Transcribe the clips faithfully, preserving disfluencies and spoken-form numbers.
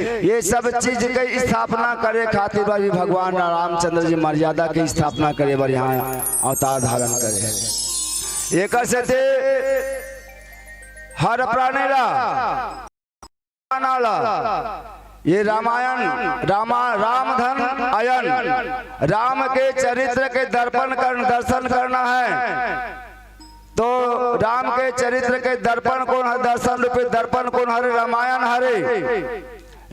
ये सब चीज के स्थापना करे खातिर बर भी भगवान रामचंद्र जी मर्यादा के स्थापना करे बर यहाँ अवतार धारण करे हे। एकर सेती हर प्राणी ला, ला, ये रामायण, रामा-, रामधन अयन, राम के चरित्र के दर्पण कर, दर्शन करना हे। तो राम के चरित्र के दर्पण कोन हरे? दर्शन रूपी दर्पण कोन हरे? रामायण हरे।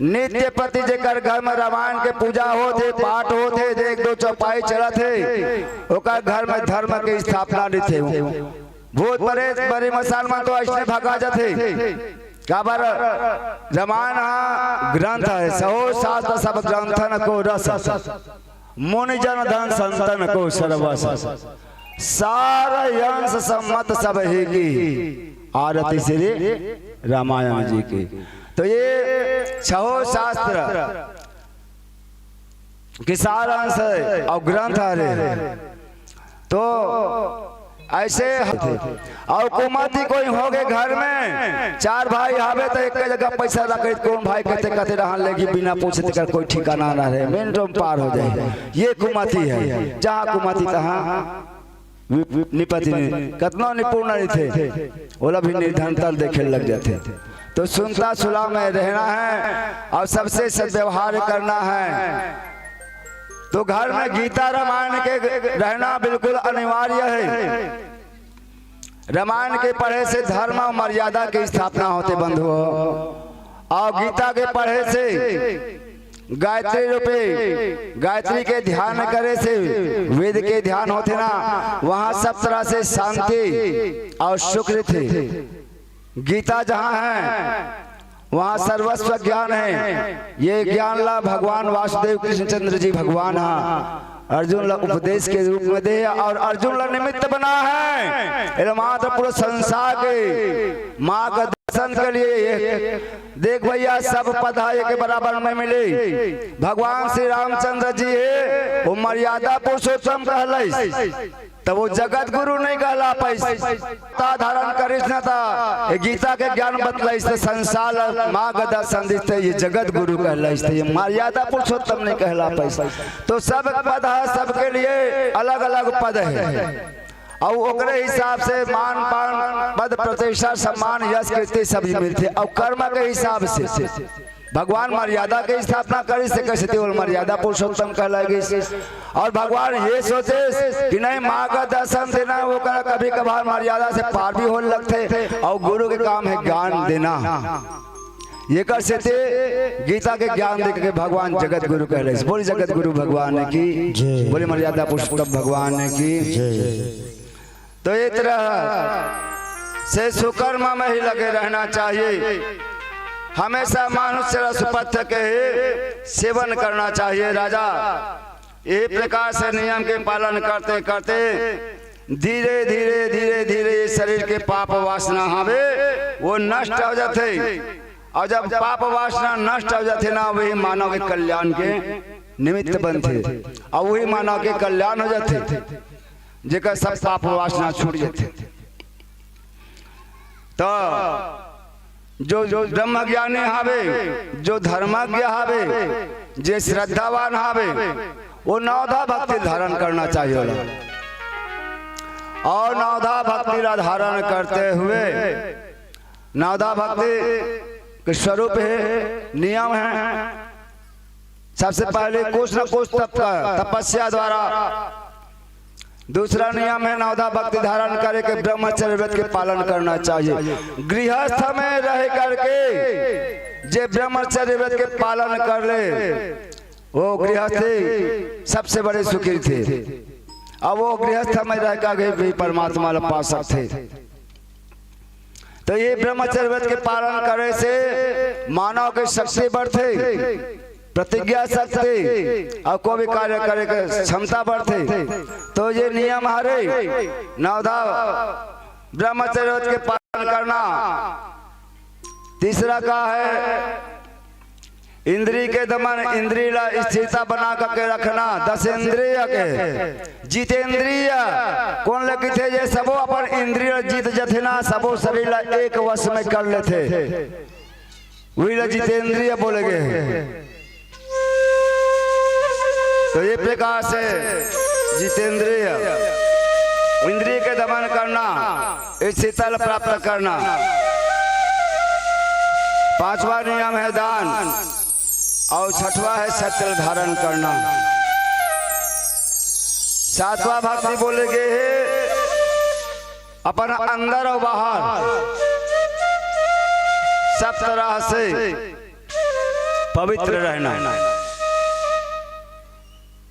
नित्य प्रति जेकर घर में रामायण के पूजा होत हे, पाठ होत हे, एक दो चौपाई चलत हे, ओकर घर में धर्म के स्थापना रहिथे। भूत प्रेत बरी मसान मन तो अइसने भगा जथे। काबर? रामायण ह ग्रंथ हे, सहो शास्त्र सब ग्रंथन को रस, मुनि जन धन संतन को सर्वस, सार अंश सम्मत सब हे की, आरती श्री रामायण जी की। तो ये छहो शास्त्र के सार अंश हे अउ ग्रंथ हरे। तो अइसे अउ कुमति कोई होगे घर में, चार भाई हावे त एक जगह पैसा रखे, कोन भाई कते कते रहन लेगी बिना पूछे, तेकर कोई ठिकाना ना रहे, मिनटों में पार हो जाए। ये कुमति हे, जहाँ कुमति तहाँ वि-, निपति नि-, कतनो निपुण रहिथे, ओला भी निर्धनता देखे लग जाथे। तो सुनता सुला में रहना हे अउ सबसे सद्व्यवहार करना हे। तो घर में गीता रामायण के रहना बिल्कुल अनिवार्य हे। रामायण के पढ़े से धर्म अउ मर्यादा के स्थापना होथे बंधुओं, अउ गीता के पढ़े से गायत्री रूपी गायत्री के ध्यान करे से वेद के ध्यान होथे ना, वहाँ सब तरह से शांति अउ सुख रहिथे। गीता जहाँ हे, वहाँ सर्वस्व ज्ञान हे। ये ज्ञान ला भगवान वासुदेव कृष्णचंद्र जी भगवान ह अर्जुन ला उपदेश के रूप में दे अउ अर्जुन ला निमित्त बना हे। एला मात्र पूरा संसार के मार्गदर्शन के लिए ये देख भैया, सब पद ह एक बराबर नहीं मिले। भगवान श्री रामचंद्र जी हे, वो मर्यादा पुरुषोत्तम कहलाइस, त वो जगत गुरु नहीं कहला पाइस। ता धारण करिस न ता ये गीता के ज्ञान बतलाइस, त संसार मार्गदर्शन दिस, त ये जगत गुरु कहलाइस, त ये मर्यादा पुरुषोत्तम नहीं कहला पाइस। तो सब पद ह, सबके लिए अलग-अलग पद हे। अउ ओकरे हिसाब से मान पान, पद प्रतिष्ठा, सम्मान, यश, कीर्ति सभी मिलथे। अउ कर्म के हिसाब से भगवान मर्यादा के स्थापना करिस, तेकर सेती ओला मर्यादा पुरुषोत्तम कहलाय गिस। अउ भगवान ये सोचिस कि नहीं, मार्गदर्शन देना, ओकरा कभी कभार मर्यादा से पार भी होय लगथे। अउ गुरु के काम हे ज्ञान देना। एकर सेती गीता के ज्ञान दे के भगवान जगत गुरु कहलाइस। बोल जगत गुरु भगवान की जय। बोल मर्यादा पुरुषोत्तम भगवान की जय। तो ये तरह से सुकर्म में ही लगे रहना चाहिए। हमेशा मनुष्य रस पथ्य के ही सेवन करना चाहिए राजा। ये प्रकार से नियम के पालन करते करते धीरे धीरे धीरे धीरे ये शरीर के पाप वासना हवे, वो नष्ट हो जाथे। अउ जब पाप वासना नष्ट हो जाथे ना, वही मानव के कल्याण के निमित्त बनथे, अउ वही मानव के कल्याण हो जाथे, जेकर सब पाप वासना छूट जाथे। तो जो, जो ब्रह्मज्ञानी हावे, जो धर्मज्ञ हावे, जे श्रद्धावान हावे, वो नवधा भक्ति धारण करना चाहिए ओला। अउ नवधा भक्ति ला धारण करते हुए, नवधा भक्ति के स्वरूप हे, नियम हे, सबसे पहले कुछ न कुछ तप-, तपस्या द्वारा। दूसरा नियम हे नवधा भक्ति धारण करे के, ब्रह्मचर्य व्रत के पालन करना चाहिए। गृहस्थ में रह करके जे ब्रह्मचर्य व्रत के पालन कर ले, वो गृहस्थ सबसे बड़े सुखी थे। अउ वो गृहस्थ में रह करके भी परमात्मा ला पा सकथे। तो ये ब्रह्मचर्य व्रत के पालन करे से मानव के शक्ति बढ़थे, प्रतिज्ञा शक्ति अउ कोई भी कार्य करे के क्षमता बढ़थे। तो ये नियम हरे, नवधा ब्रह्मचर्य व्रत के पालन करना। तीसरा का हे, इंद्री के दमन, इंद्री ला स्थिरता बना करके रखना, दस इंद्रिय के। जितेंद्रिय कोन ल कथे? जे सबो अपन इंद्रिय जीत जथे ना, सबो शरीर ला एक वश में कर लेथे। वही ला जितेंद्रिय बोले गए हैं। तो ये प्रकार से जितेंद्रिय, इंद्रिय के दमन करना, स्थिरता प्राप्त करना। पांचवा नियम है दान और छठवा है सत्य धारण करना। सातवां भक्ति बोले गए है अपन अंदर और बाहर सब तरह से पवित्र रहना।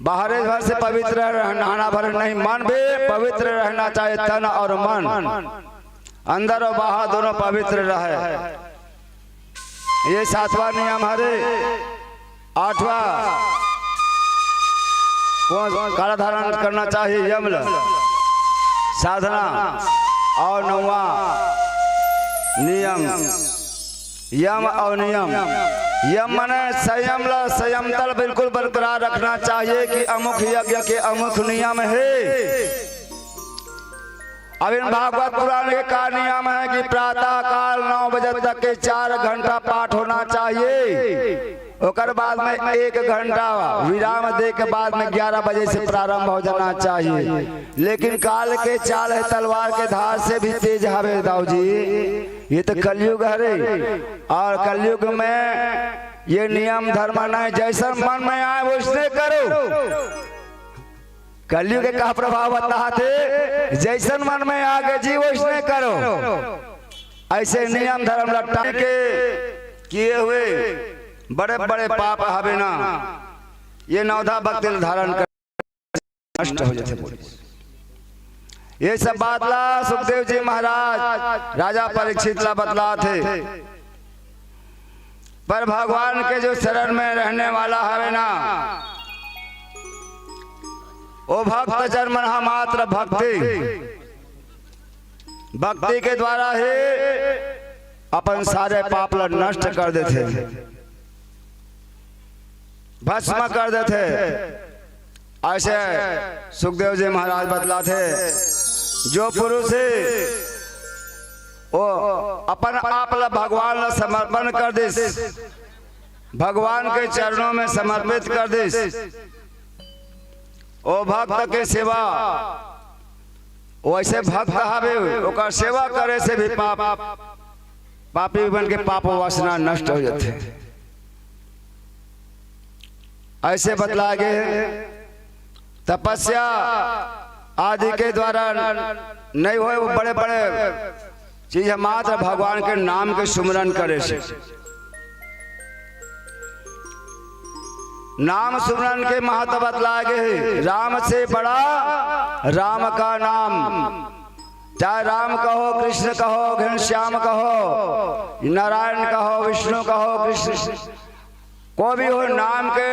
बाहरे भर से पवित्र रहना, नहाना भर नहीं, मन भी पवित्र रहना चाहिए, तन और मन, अंदर और बाहर दोनों पवित्र रहे। ये सातवां नियम हरे। आठवां कौन काला धारण करना चाहिए? यम ल साधना। और नौवां नियम यम और नियम। यम माने संयम ल, संयमता ल बिल्कुल बरकरार रखना चाहिए कि अमुक यज्ञ के अमुक नियम है। अब इन भागवत पुराण के का नियम है कि प्रातः काल नौ बजे तक के चार घंटा पाठ होना चाहिए। ओकर बाद में एक घंटा विराम दे के बाद में ग्यारह बजे से प्रारंभ हो जाना चाहिए। लेकिन काल के चाल है तलवार के धार से भी तेज हवे दाऊ जी। ये तो कलयुग हरे, और कलयुग में ये नियम धर्म नहीं, जैसन मन में आए वैसने करो। कलयुग के का प्रभाव बताथे, जैसन मन में आगे जी वैसने करो। ऐसे नियम धर्म रट्टा के किए हुए बड़े बड़े पाप हवे ना, ये नवधा भक्ति ल धारण कर नष्ट हो जाथे। बोले ये सब बात ला सुखदेव जी महाराज राजा परीक्षित ला बतलाथे। पर भगवान के जो शरण में रहने वाला हवे ना, वो भक्त जन मन हा मात्र भक्ति, भक्ति के द्वारा ही अपन सारे पाप ला नष्ट कर देथे, भस्म कर देथे। ऐसे सुखदेव जी महाराज बतलाथे, जो पुरुष वो अपन आप ला भगवान ला समर्पण कर दिस, भगवान के चरणों में समर्पित कर दिस, वो भक्त के सेवा, वैसे भक्त हवे, ओकर सेवा करे से भी पाप, पापी मन के पाप वासना नष्ट हो जाथे। ऐसे बतलाए गए हैं, तपस्या आदि के द्वारा नहीं होए, वो बड़े बड़े चीज है, मात्र भगवान के नाम के सुमरन करे से। नाम सुमरन के महत्व बतलाए गए हैं। राम से बड़ा राम का नाम, चाहे राम कहो, कृष्ण कहो, घनश्याम कहो, नारायण कहो, विष्णु कहो, कृष्ण, कोई भी हो, नाम के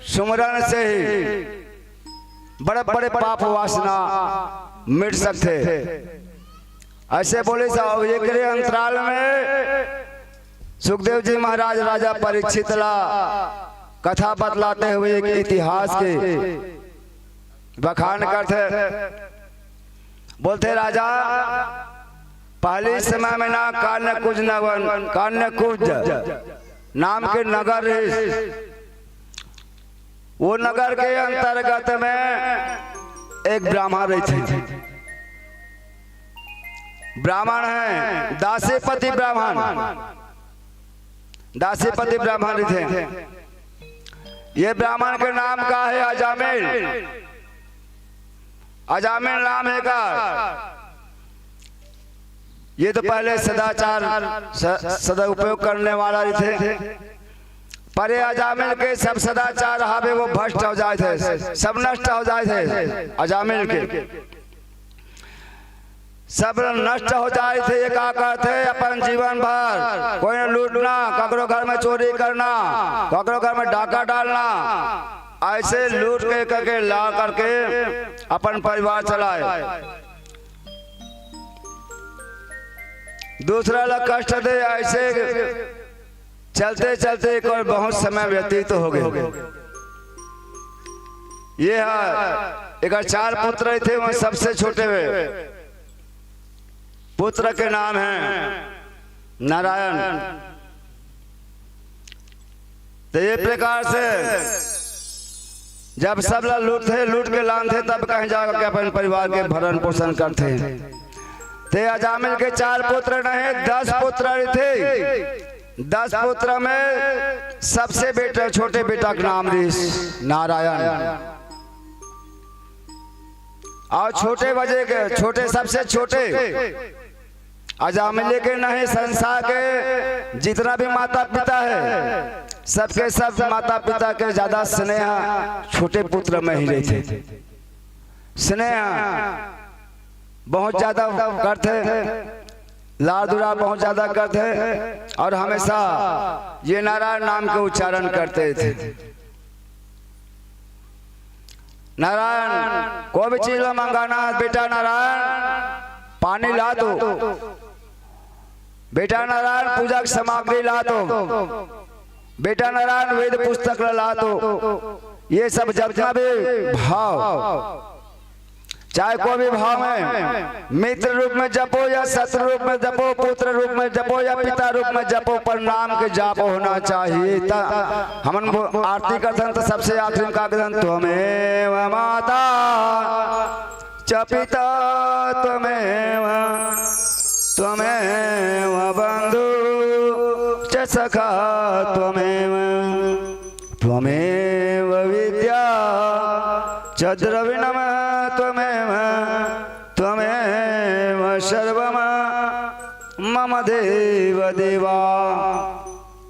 सुमरन से ही बड़े बड़े पाप वासना मिट सकथे। ऐसे बोले साहब, एकरे अंतराल में सुखदेव जी महाराज राजा परीक्षित ला कथा बतलाते हुए एक इतिहास के बखान करथे। बोलथे, राजा, पहली समय में ना कान्यकुज नगर, कान्यकुज नाम के नगर रहिस। वो नगर के अंतर्गत में एक ब्राह्मण रहिथे। ब्राह्मण है, दासीपति ब्राह्मण, दासीपति ब्राह्मण रहिथे। ये ब्राह्मण के नाम का है? अजामिल। अजामिल नाम है का? ये तो पहले सदाचार स-, सदा उपयोग करने वाला रहिथे, पर ये अजामिल के सब सदाचार हवे वो भ्रष्ट हो जाथे, सब नष्ट हो जाथे अजामिल के। सब नष्ट हो जाथे, ये का करथे? अपन जीवन भर कोई न लूटना, ककरो घर में चोरी करना, ककरो घर में डाका डालना, ऐसे लूट के करके ला करके अपन परिवार चलाए। दूसरा ला कष्ट दे, ऐसे चलते चलते एक और बहुत समय व्यतीत हो गए। ये है, एक चार पुत्र थे, वह सबसे छोटे हुए पुत्र के नाम है नारायण। तो ये प्रकार से जब सब ला लूटथे, लूट के लानथे, तब कहीं जाके अपन परिवार के भरण पोषण करथे। ते अजामिल के चार पुत्र नहीं, दस पुत्र रहिथे। दस पुत्र में सबसे बेटा, छोटे बेटा के नाम रिहिस नारायण। और छोटे बजे के, छोटे, सबसे छोटे अजामिले के नहीं, संसार के जितना भी माता पिता है, सबके सब माता पिता के ज्यादा स्नेह छोटे पुत्र में ही रहिथे। स्नेह बहुत ज्यादा करथे, लाड़ दुलार बहुत ज्यादा करथे, और हमेशा ये नारायण नाम के उच्चारण करते थे। नारायण, कोई भी चीज ला मंगाना, बेटा नारायण, पानी ला तो, बेटा नारायण, पूजा की सामग्री ला तो, बेटा नारायण, वेद पुस्तक ला, ला तो। ये सब जितना भी भाव, चाहे कोई भी भाव में, मित्र रूप में जपो या शत्रु रूप में जपो, पुत्र रूप में जपो या पिता रूप में जपो, पर नाम के जाप होना चाहिए। त हमन वो आरती करथन तो सबसे आखिरी में का कथन, त्वमेव माता च पिता त्वमेव, त्वमेव बंधु च सखा त्वमेव, त्वमेव विद्या च द्रविणम, त्वमेव, त्वमेव सर्वम मम देव देवा।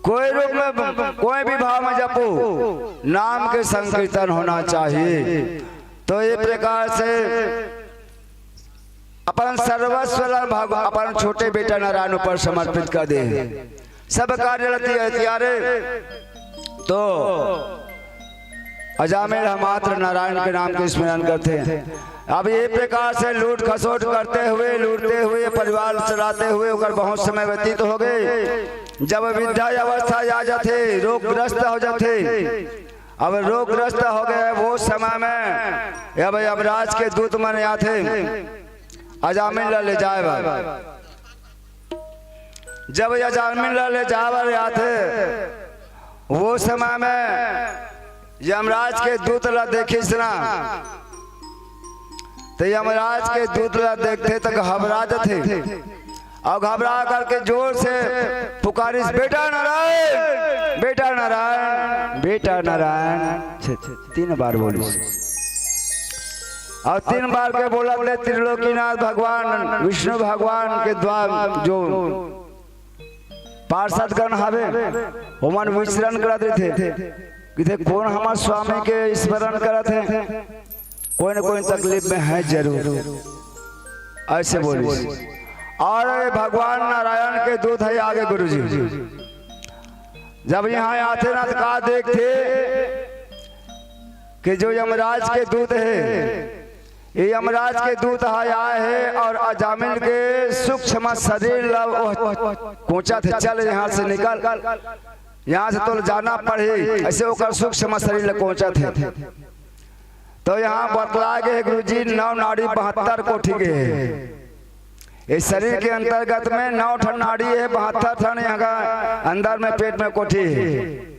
कोई रूप में, कोई भी भाव में जपो, नाम के संकीर्तन होना चाहिए। तो ये प्रकार से अपन सर्वस्व ला भग-, अपन छोटे बेटा नारायण ऊपर समर्पित कर दे। सब कार्य ला तिया-, तियारे। तो अजामिल ह मात्र नारायण के नाम के स्मरण करथे। अब ये प्रकार से लूट खसोट करते हुए, लूटते हुए, परिवार चलाते हुए ओकर बहुत समय व्यतीत हो गए। जब वृद्धा अवस्था आ जाथे, रोगग्रस्त हो जाथे, अब रोगग्रस्त हो गए, वो समय में अब यमराज के दूत मन आथे अजामिल ला ले जाए बर। जब अजामिल ला ले जाए बर आथे, वो समय में यमराज के दूत ला देखिस ना, तो यमराज के दूत ला देखथे तो घबरा जथे, और घबरा करके जोर से पुकारिस, "बेटा नारायण, बेटा नारायण, बेटा नारायण।" छे, छे, तीन बार बोलिस। और तीन बार के बोलत ले त्रिलोकीनाथ भगवान, विष्णु भगवान के द्वार जो पार्षदगण हवे, ओमन विचरण करत रहिथे। किथे कोन हमर स्वामी के स्मरण करत हे, कोई न कोई तकलीफ में है जरूर, ऐसे बोलिस। और भगवान नारायण के दूत है आगे गुरुजी, जब यहाँ आथे ना तो का देखथे कि जो यमराज के दूत है, ये यमराज के दूत ह आए हे और अजामिल के सूक्ष्म शरीर ला ओह कोंचथे, "चल यहाँ से निकल, यहाँ से तो जाना पड़ही।" ऐसे ओकर सूक्ष्म शरीर ला कोंचथे। तो यहाँ बतला गे हे गुरुजी, नौ नाड़ी बहत्तर कोठी के हे। इस शरीर के अंतर्गत में नौ ठन नाड़ी हे, बहत्तर ठन यहाँ का अंदर में पेट में कोठी हे।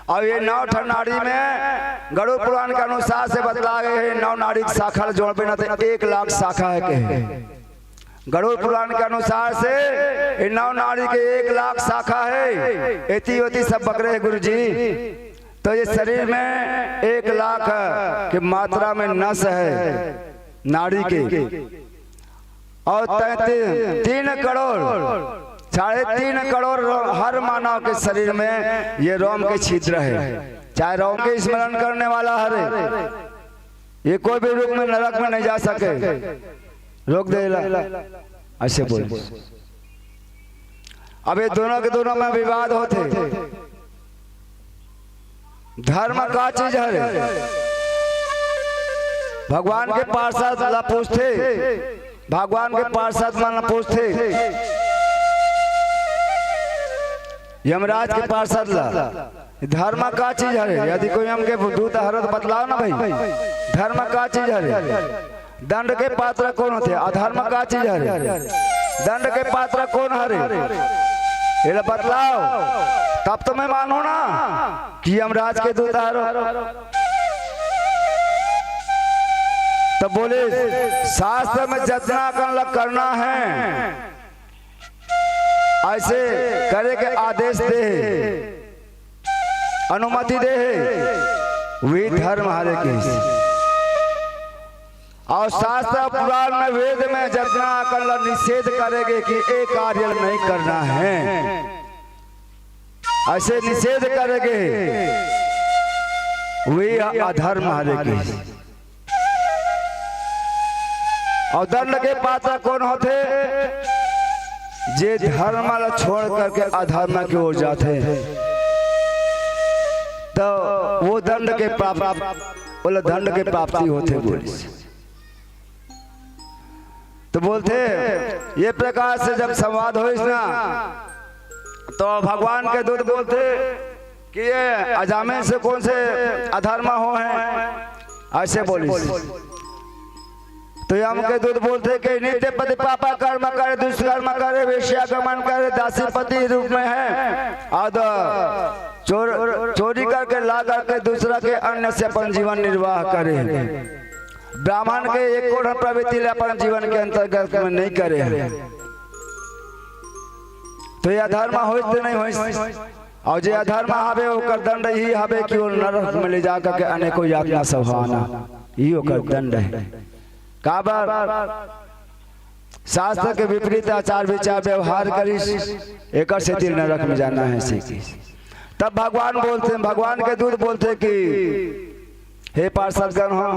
और ये नौ ठन नाड़ी में गरुड़ पुराण के अनुसार से बतला गे हे, नौ नाड़ी के शाखा ल जोड़बे ना तो एक लाख शाखा हे कहे। गरुड़ पुराण के अनुसार से ये नौ नाड़ी के एक लाख शाखा हे। एती ओती सब बकरे हे गुरुजी। तो ये शरीर में एक लाख के मात्रा में नस हे नाड़ी के। और तैंतीस, तीन करोड़, साढ़े तीन करोड़ रो-, हर मानव के शरीर में ये रोम के छिद्र हे। चाहे रोम के स्मरण करने वाला हरे, ये कोई भी रूप में नरक में नहीं जा सके। रोक देला, ऐसे बोल। अब ये दोनों के दोनों में विवाद होथे। धर्म का चीज हरे? भगवान के पार्षद ला पूछथे, भगवान के पार्षद मन ला पूछथे, यमराज के पार्षद ला, धर्म का चीज हरे? यदि कोई हमके दूत हरे तो बतलाओ ना भाई, धर्म का चीज हरे? दंड के पात्र कोन होथे? अधर्म का चीज हरे? दंड के पात्र कोन हरे? एला बतलाओ। तब तो मैं मानहूं ना कि यमराज के दूत हरो। तब बोले, शास्त्र में जतना कन ला करना है, ऐसे करे के आदेश दे हे, अनुमति दे हे, वही धर्म हरे कहिस। और शास्त्र पुराण में, वेद में जतना कन ला निषेध करे गे कि ये कार्य नहीं करना है, ऐसे निषेध करे गे, वही अधर्म हरे कहिस। और दंड के पात्र कौन होथे? जे धर्म ला छोड़ करके अधर्म के ओर जाथे, तो वो दंड के प्राप्त, बोले, दंड के प्राप्ति होथे बोलिस। तो बोलथे, ये प्रकार से जब संवाद होइस ना, तो भगवान के दूत बोलथे कि ये अजामिल से कौन से अधर्म हो हैं, ऐसे बोलिस। तो यम के दूत बोलथे कि नित्य पति पापा कर्म करे, दुष्कर्म करे, वेश्या गमन करे, दासी पति रूप में है, और चोर, चोरी करके ला करके दूसरा के अन्न से अपन जीवन निर्वाह करे, ब्राह्मण के एको ठन प्रवृत्ति ले अपन जीवन के अंतर्गत में नहीं करे। तो ये अधर्म होइस तो नहीं होइस? और जे अधर्म हवे, ओकर दंड यही हवे कि वो नरक में ले जा करके अनेकों यातना सहना, यही ओकर दंड है। काबर? शास्त्र के विपरीत आचार विचार व्यवहार करिस, एकर सेती नरक में जाना है सीखिस। तब भगवान बोलथे, भगवान के दूत बोलथे कि हे पार्षदगण हो,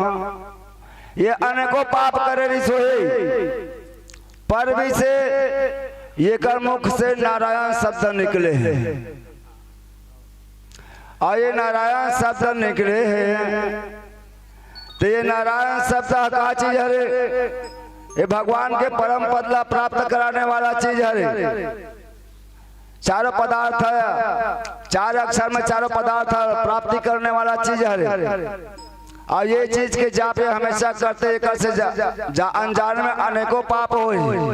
ये अनेकों पाप करे रिस होही, पर भी से येकर मुख से नारायण शब्द निकले हे। और ये नारायण शब्द निकले हे, तो ये नारायण शब्द का चीज हरे? ये भगवान के परम पद ला प्राप्त कराने वाला चीज हरे। चारों पदार्थ, चार अक्षर में चारों पदार्थ प्राप्ति करने वाला चीज हरे। और ये चीज के जाप ये हमेशा करथे, एकर से जा, जा, अनजान में अनेकों पाप होही।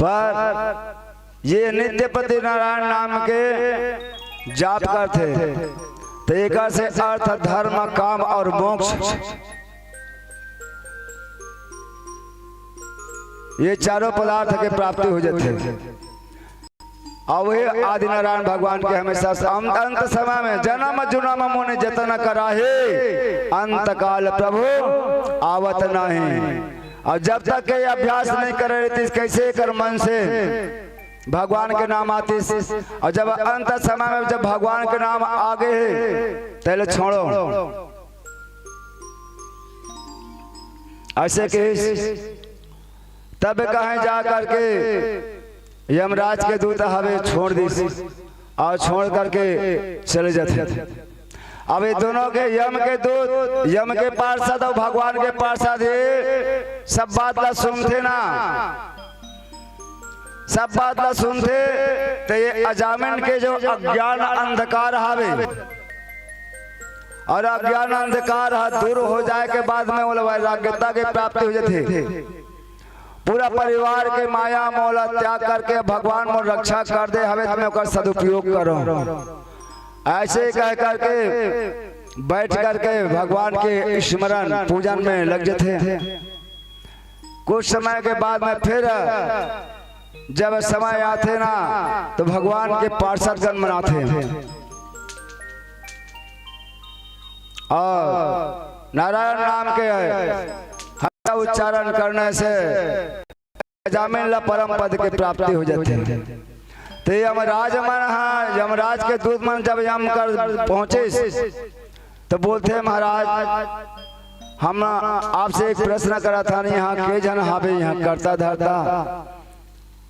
पर ये नित्य पति नारायण नाम के जाप करथे, तो एकर से अर्थ, धर्म, काम और मोक्ष, ये चारों पदार्थ के प्राप्ति हो जाथे। और वही आदि नारायण भगवान के हमेशा से अंत, अंत समय में जन्म जुनम मुनि जतन कराहे, अंत काल प्रभु आवत नाही। और जब तक ये अभ्यास नहीं करे रहितिस, कैसे एकर मन से भगवान के नाम आतिस? और जब अंत समय में जब भगवान के नाम आ गए हे, तैले छोड़ो, ऐसे कहिस। तब कहें जा करके यमराज के दूत हवे छोड़ दिस और छोड़ करके चले जाथे। अब ये दोनों के, यम के दूत, यम के पार्षद और भगवान के पार्षद, ये सब बात ला सुनथे ना, सब बात ला सुनथे, तो ये अजामिल के जो अज्ञान अंधकार हवे, और अज्ञान अंधकार ह दूर हो जाए के बाद में ओला वैराग्यता के प्राप्ति हो जाथे। पूरा परिवार के माया मोह ला त्याग करके भगवान मोर रक्षा कर दे हवे, त मैं ओकर सदुपयोग करो, ऐसे कह करके बैठ करके भगवान के स्मरण पूजन में लग जाथे। कुछ समय के बाद में फिर जब समय आथे ना, तो भगवान के पार्षदगण मनाथे और नारायण नाम के हमेशा उच्चारण करने से अजामिल ला परम पद के प्राप्ति हो जाथे। ते यमराज मन हा, यमराज के दूत मन जब यम कर पहुंचे, तो बोलथे, महाराज, हम आपसे एक प्रश्न करत हन, यहाँ के झन हावे, यहाँ करता धरता,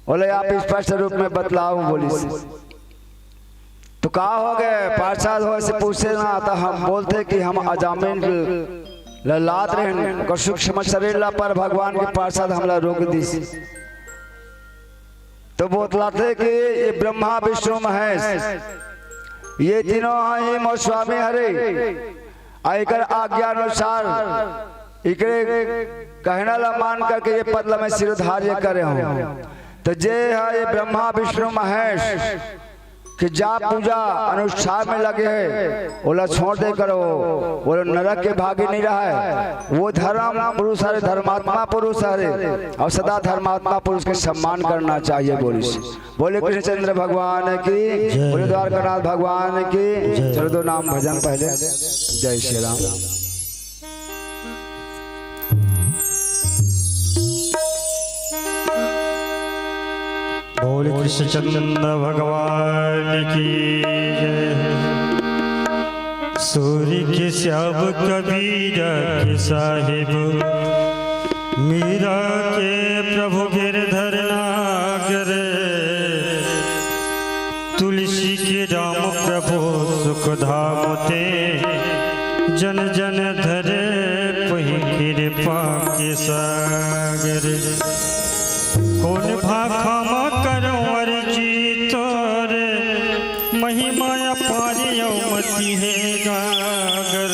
ओला आप स्पष्ट रूप में बतलाव, बोलिस। तो का हो गए, पार्षद हो से पूछे ना, तो हम बोलथे कि हम अजामिल ल लात रहेन, ओकर सूक्ष्म शरीर ला, पर भगवान के पार्षद हमला रोक दिस। तो बतलाथे कि ये ब्रह्मा विष्णु महेश, ये तीनों ही मोर स्वामी हरे, आ एकर आज्ञा अनुसार एकरे कहना ला मान करके ये पद ला मैं शिरोधार्य करे हूँ। तो जे हे ये ब्रह्मा विष्णु महेश के जाप पूजा अनुष्ठान में लगे हे, ओला छोड़ दे करो, वो नरक के भागी नहीं रहा है। वो धर्म पुरुष हरे, धर्मात्मा पुरुष हरे, और सदा धर्मात्मा पुरुष के सम्मान करना चाहिए। बोलिस, बोले कृष्णचंद्र भगवान की, जय। बोले द्वारकानाथ भगवान की। जय। चलो दो नाम भजन पहले। जय श्री राम। बोल कृष्णचंद्र भगवान की जय। सूरी के श्याम कबीरा के साहिब, मीरा के प्रभु गिरधर नागर, तुलसी के राम प्रभु सुख धाम ते, जन जन धरे पही कृपा के सागर। कोन भाखा म करंव अरजी तोर, महिमा अपार अउ मति हे गागर।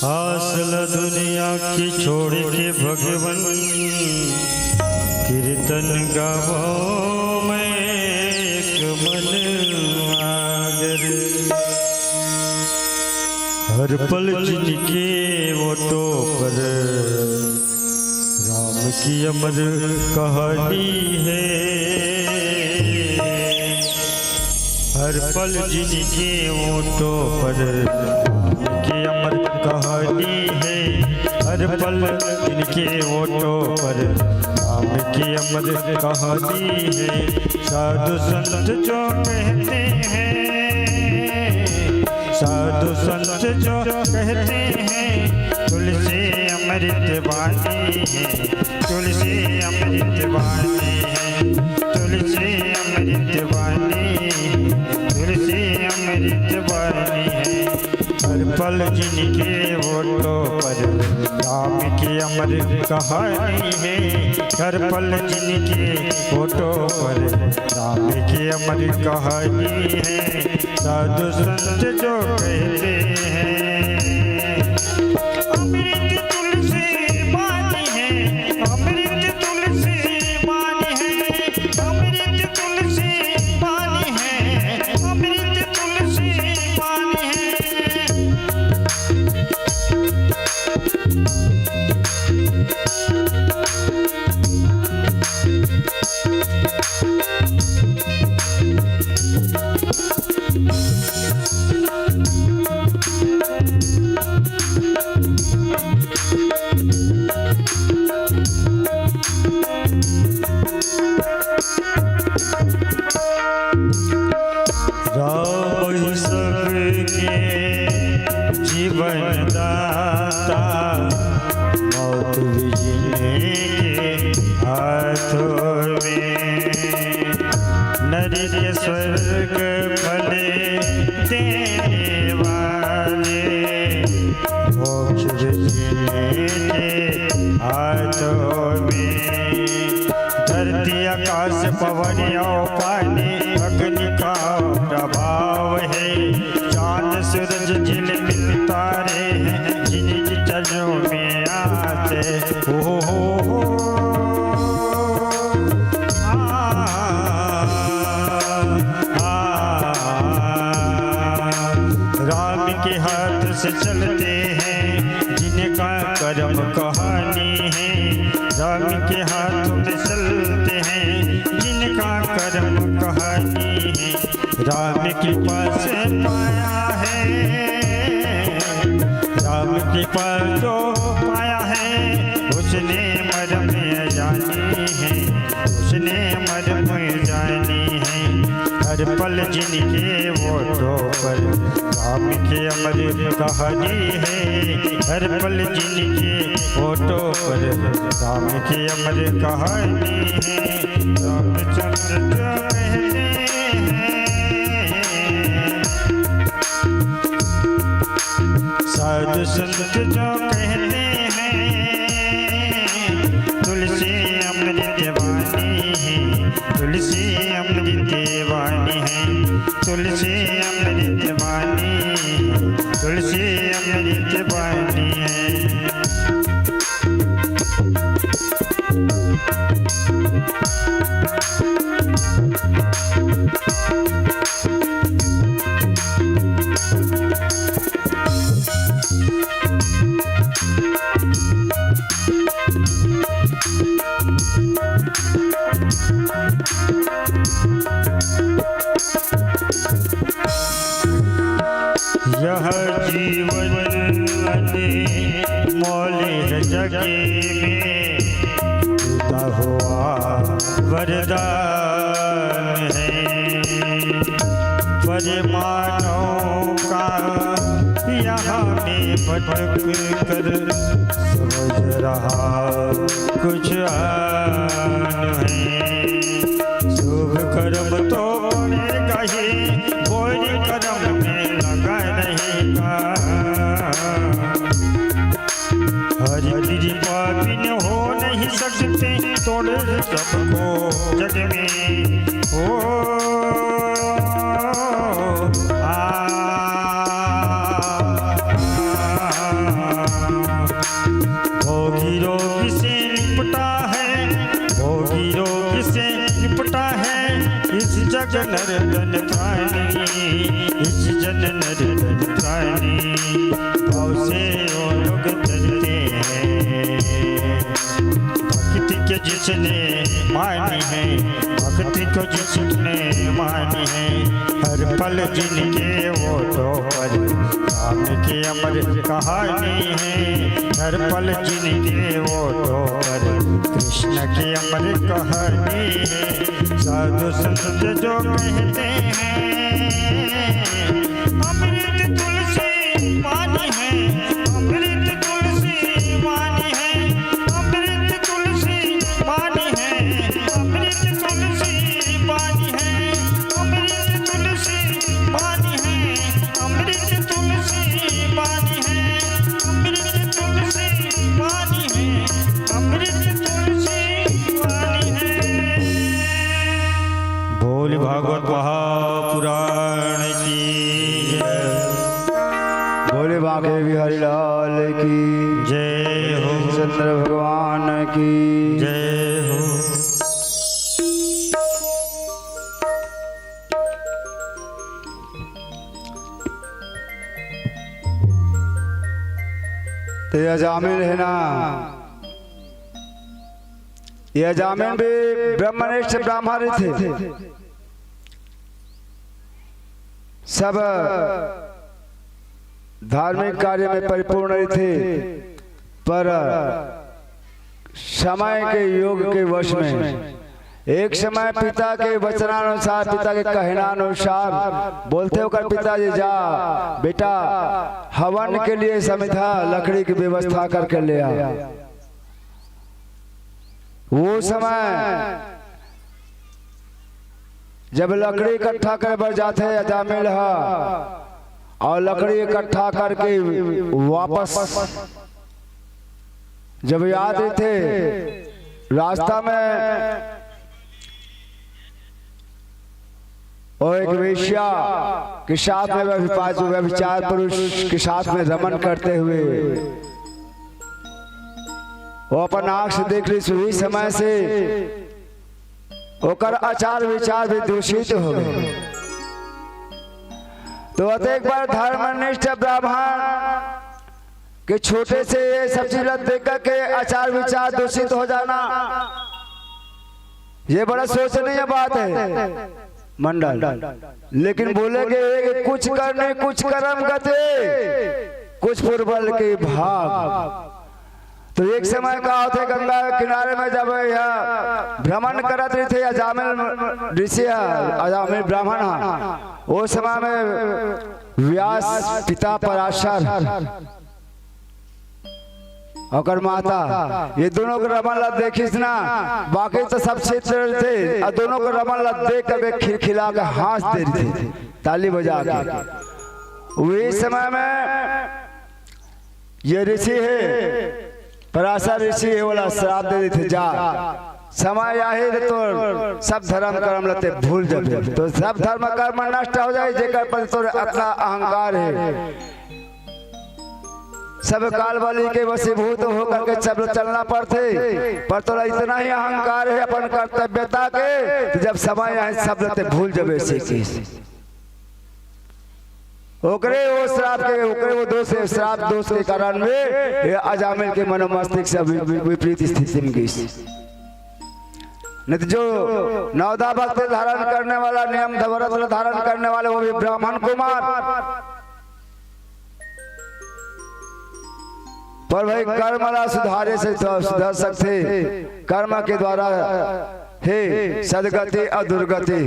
आस ल दुनिया के छोड़ के भगवन, कीर्तन गावंव मैं एक मन आगर। हर पल जिनके ओटो पर राम की अमर कहानी हे। हर पल जिनके ओटो पर राम की अमर कहानी हे। हर पल जिनके ओटो पर राम की अमर कहानी हे। साधु संत जो कहते हैं, साधु संत जो कहते हैं, तुलसी अमृत बानी है, तुलसी अमृत बानी है, तुलसी अमृत बानी है, तुलसी अमृत बानी है। हर पल जिनके ओटो पर राम की अमर कहानी है। हर पल जिनके ओटो पर राम की अमर कहानी है। साधु संत जो कहते हैं, अमृत तुलसी बानी है, अमृत तुलसी बानी है, अमृत तुलसी बानी है, अमृत तुलसी बानी है। राम ही सबके जीवन दाता, मौत भी जिनके हाथों में। नरक स्वर्ग फल देने वाले, मोक्ष भी जिनके हाथों में। धरती आकाश पवन और पानी, अग्नि का प्रभाव है। चांद सूरज झिलमिल तारे हैं, जिनके चरणों में आते। ओ हो हो। आ, आ, आ, राम के हाथ से चलते हैं जिनका कर्म कहानी है, राम के हाथ में चलते हैं जिनका कर्म कहानी है। राम कृपा से पाया है, राम कृपा जो पाया है, उसने मरम जानी है, उसने मरम जानी है। हर पल जिनके ओठों पर राम की अमर कहानी है, हर पल जिनके ओठों पर राम की अमर कहानी है। रामचंद्र जो कहते हैं, साधु संत जो कहते हैं, तुलसी अमृत वाणी है, तुलसी अमृत वाणी है, तुलसी अमृत वाणी, तुलसी अमृत वाणी है। यह जीवन अनमोल है जग में, खुदा हुआ वरदान है। पर मानव का यहाँ में भटक कर समझ रहा कुछ आन है। शुभ कर्म तो कहीं कोई कर्म में लगा रहेगा। हरि कृपा बिन हो नहीं सकते, तोड़ सबको जग में। ओ, आ, भोगी रोग से निपटा है, भोगी रोग से निपटा है इस जग नर तन प्राणी, इस जग नर तन प्राणी। भव से वो लोग डरते हैं। भक्ति के जिसने मानी है, भक्ति को जिसने मानी है, हर पल जिनके वो तो पर राम की अमर कहानी है। हर पल जिनके वो तो पर कृष्ण की अमर कहानी है। साधु संत जो कहते हैं, अमृत तुलसी पानी है, अमृत तुलसी पानी है, अमृत तुलसी पानी है, अमृत तुलसी पानी है, अमृत तुलसी पानी है, अमृत तुलसी पानी है, अमृत तुलसी पानी है, अमृत तुलसी पानी है। बोल भागवत महापुराण की जय। बोले बांके बिहारी लाल की जय हो। चंद्र भगवान की जय हो। तो ये अजामिल है ना, ये अजामिल भी ब्रह्मनिष्ठ ब्राह्मण थे। सब धार्मिक कार्य में परिपूर्ण थे, पर समय के योग के वश में एक समय पिता के वचनानुसार, पिता के कहनानुसार बोलथे ओकर पिताजी, "जा बेटा, हवन के लिए समिधा लकड़ी की व्यवस्था करके ले आ।" वो समय जब लकड़ी इकट्ठा करे बर जाथे अजामिल ह, और लकड़ी इकट्ठा करके वापस जब आत रहिथे, रास्ता में वो एक वेश्या के साथ में व्यभिपा-, व्यभिचार पुरुष के साथ में रमन करते हुए वो अपन आंख से देख लिस। उही समय से ओकर आचार विचार भी दूषित हो गए। तो अतेक बार धर्मनिष्ठ ब्राह्मण के छोटे से ये सब चीज ला देख करके आचार विचार दूषित हो जाना, ये बड़ा शोचनीय बात है मंडल। लेकिन बोले कि कुछ करने कुछ कर्म गते, कुछ पूर्वल के भाग। तो एक समय का होथे, गंगा किनारे में जब यह भ्रमण करत रहिथे अजामिल ऋषि ह, अजामिल ब्राह्मण ह, वो समय में व्यास पिता पराशर ओकर माता, ये दोनों के रमन ला देखिस ना, बाकी तो सब क्षेत्र थे, और दोनों के रमन ला देख के खिलखिला के हंस दे रही थी, ताली बजा के। वही समय में ये ऋषि है, पराशर ऋषि है, वाला श्राप दे देथे, "जा, समय आही तो सब धर्म कर्म ला ते भूल जाबे।" तो सब धर्म कर्म नष्ट हो जाए, जेकर पर तोर इतना अहंकार है। सब काल बलि के वशीभूत होकर के चल-, चलना पड़थे, पर तोला इतना ही अहंकार है अपन कर्तव्यता के कि जब समय आए सब ला ते भूल जाबे, से किस ओकरे वो श्राप के, ओकरे वो दोष, श्राप दोष के कारण में ये अजामिल के मनोमस्तिष्क से वि-, वि-, विपरीत स्थिति में गिस। नहीं तो जो नवधा भक्ति धारण करने वाला, नियम व्रत धारण करने वाले, वो भी ब्राह्मण कुमार। पर भाई, कर्म ला सुधारे से तो सुधर सकथे। कर्म के द्वारा हे सदगति अउ दुर्गति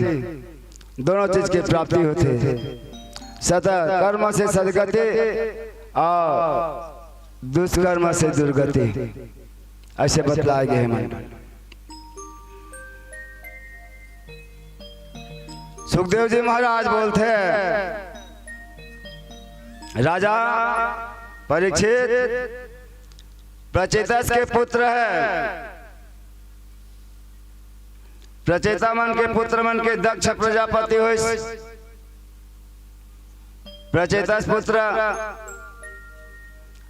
दोनों चीज के प्राप्ति होथे। सत कर्म से सदगति अउ दुष्कर्म से दुर्गति, ऐसे बतलाए गए हे मन। सुखदेव जी महाराज बोलथे, राजा परीक्षित, प्रचेतस के पुत्र हे, प्रचेता मन के पुत्र मन के दक्ष प्रजापति होइस। प्रचेतस पुत्र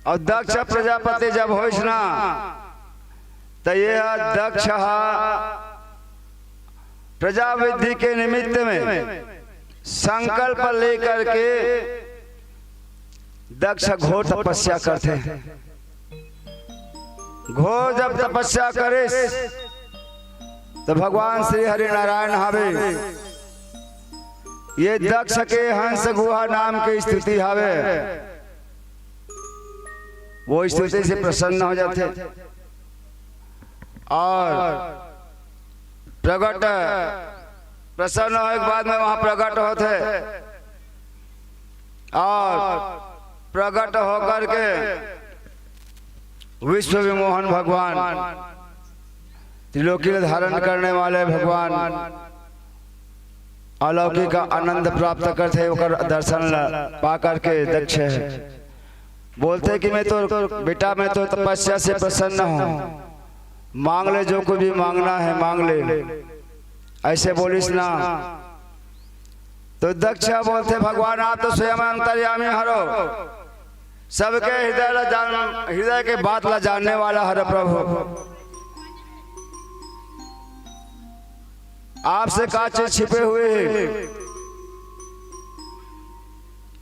अउ दक्ष प्रजापति जब होइस ना, त ये दक्ष हा प्रजा वृद्धि के निमित्त में संकल्प लेकर के दक्ष घोर तपस्या करथे। घोर जब तपस्या करिस, तो भगवान श्री हरि नारायण हावे, ये दक्ष के हंस गुहा नाम के स्तुति हावे, वो स्तुति से प्रसन्न हो जाथे। अउ प्रगट, प्रसन्न होए के बाद में वहां प्रगट होथे अउ प्रगट होकर के विश्व विमोहन भगवान, त्रिलोकी ला धारण करने वाले भगवान, अलौकिक आनंद प्राप्त करथे, ओकर दर्शन ला पा करके दक्ष हे। बोलथे कि मैं तो, बेटा, मैं तो तपस्या से प्रसन्न हूँ, मांग ले, जो कुछ भी मांगना है मांग ले, ऐसे बोलिस ना। तो दक्ष बोलथे, भगवान, आप तो स्वयं अंतर्यामी हरो, सबके हृदय ला जान, हृदय के बात ला जानने वाला हरो प्रभु, आपसे का चीज छिपे हुए हे?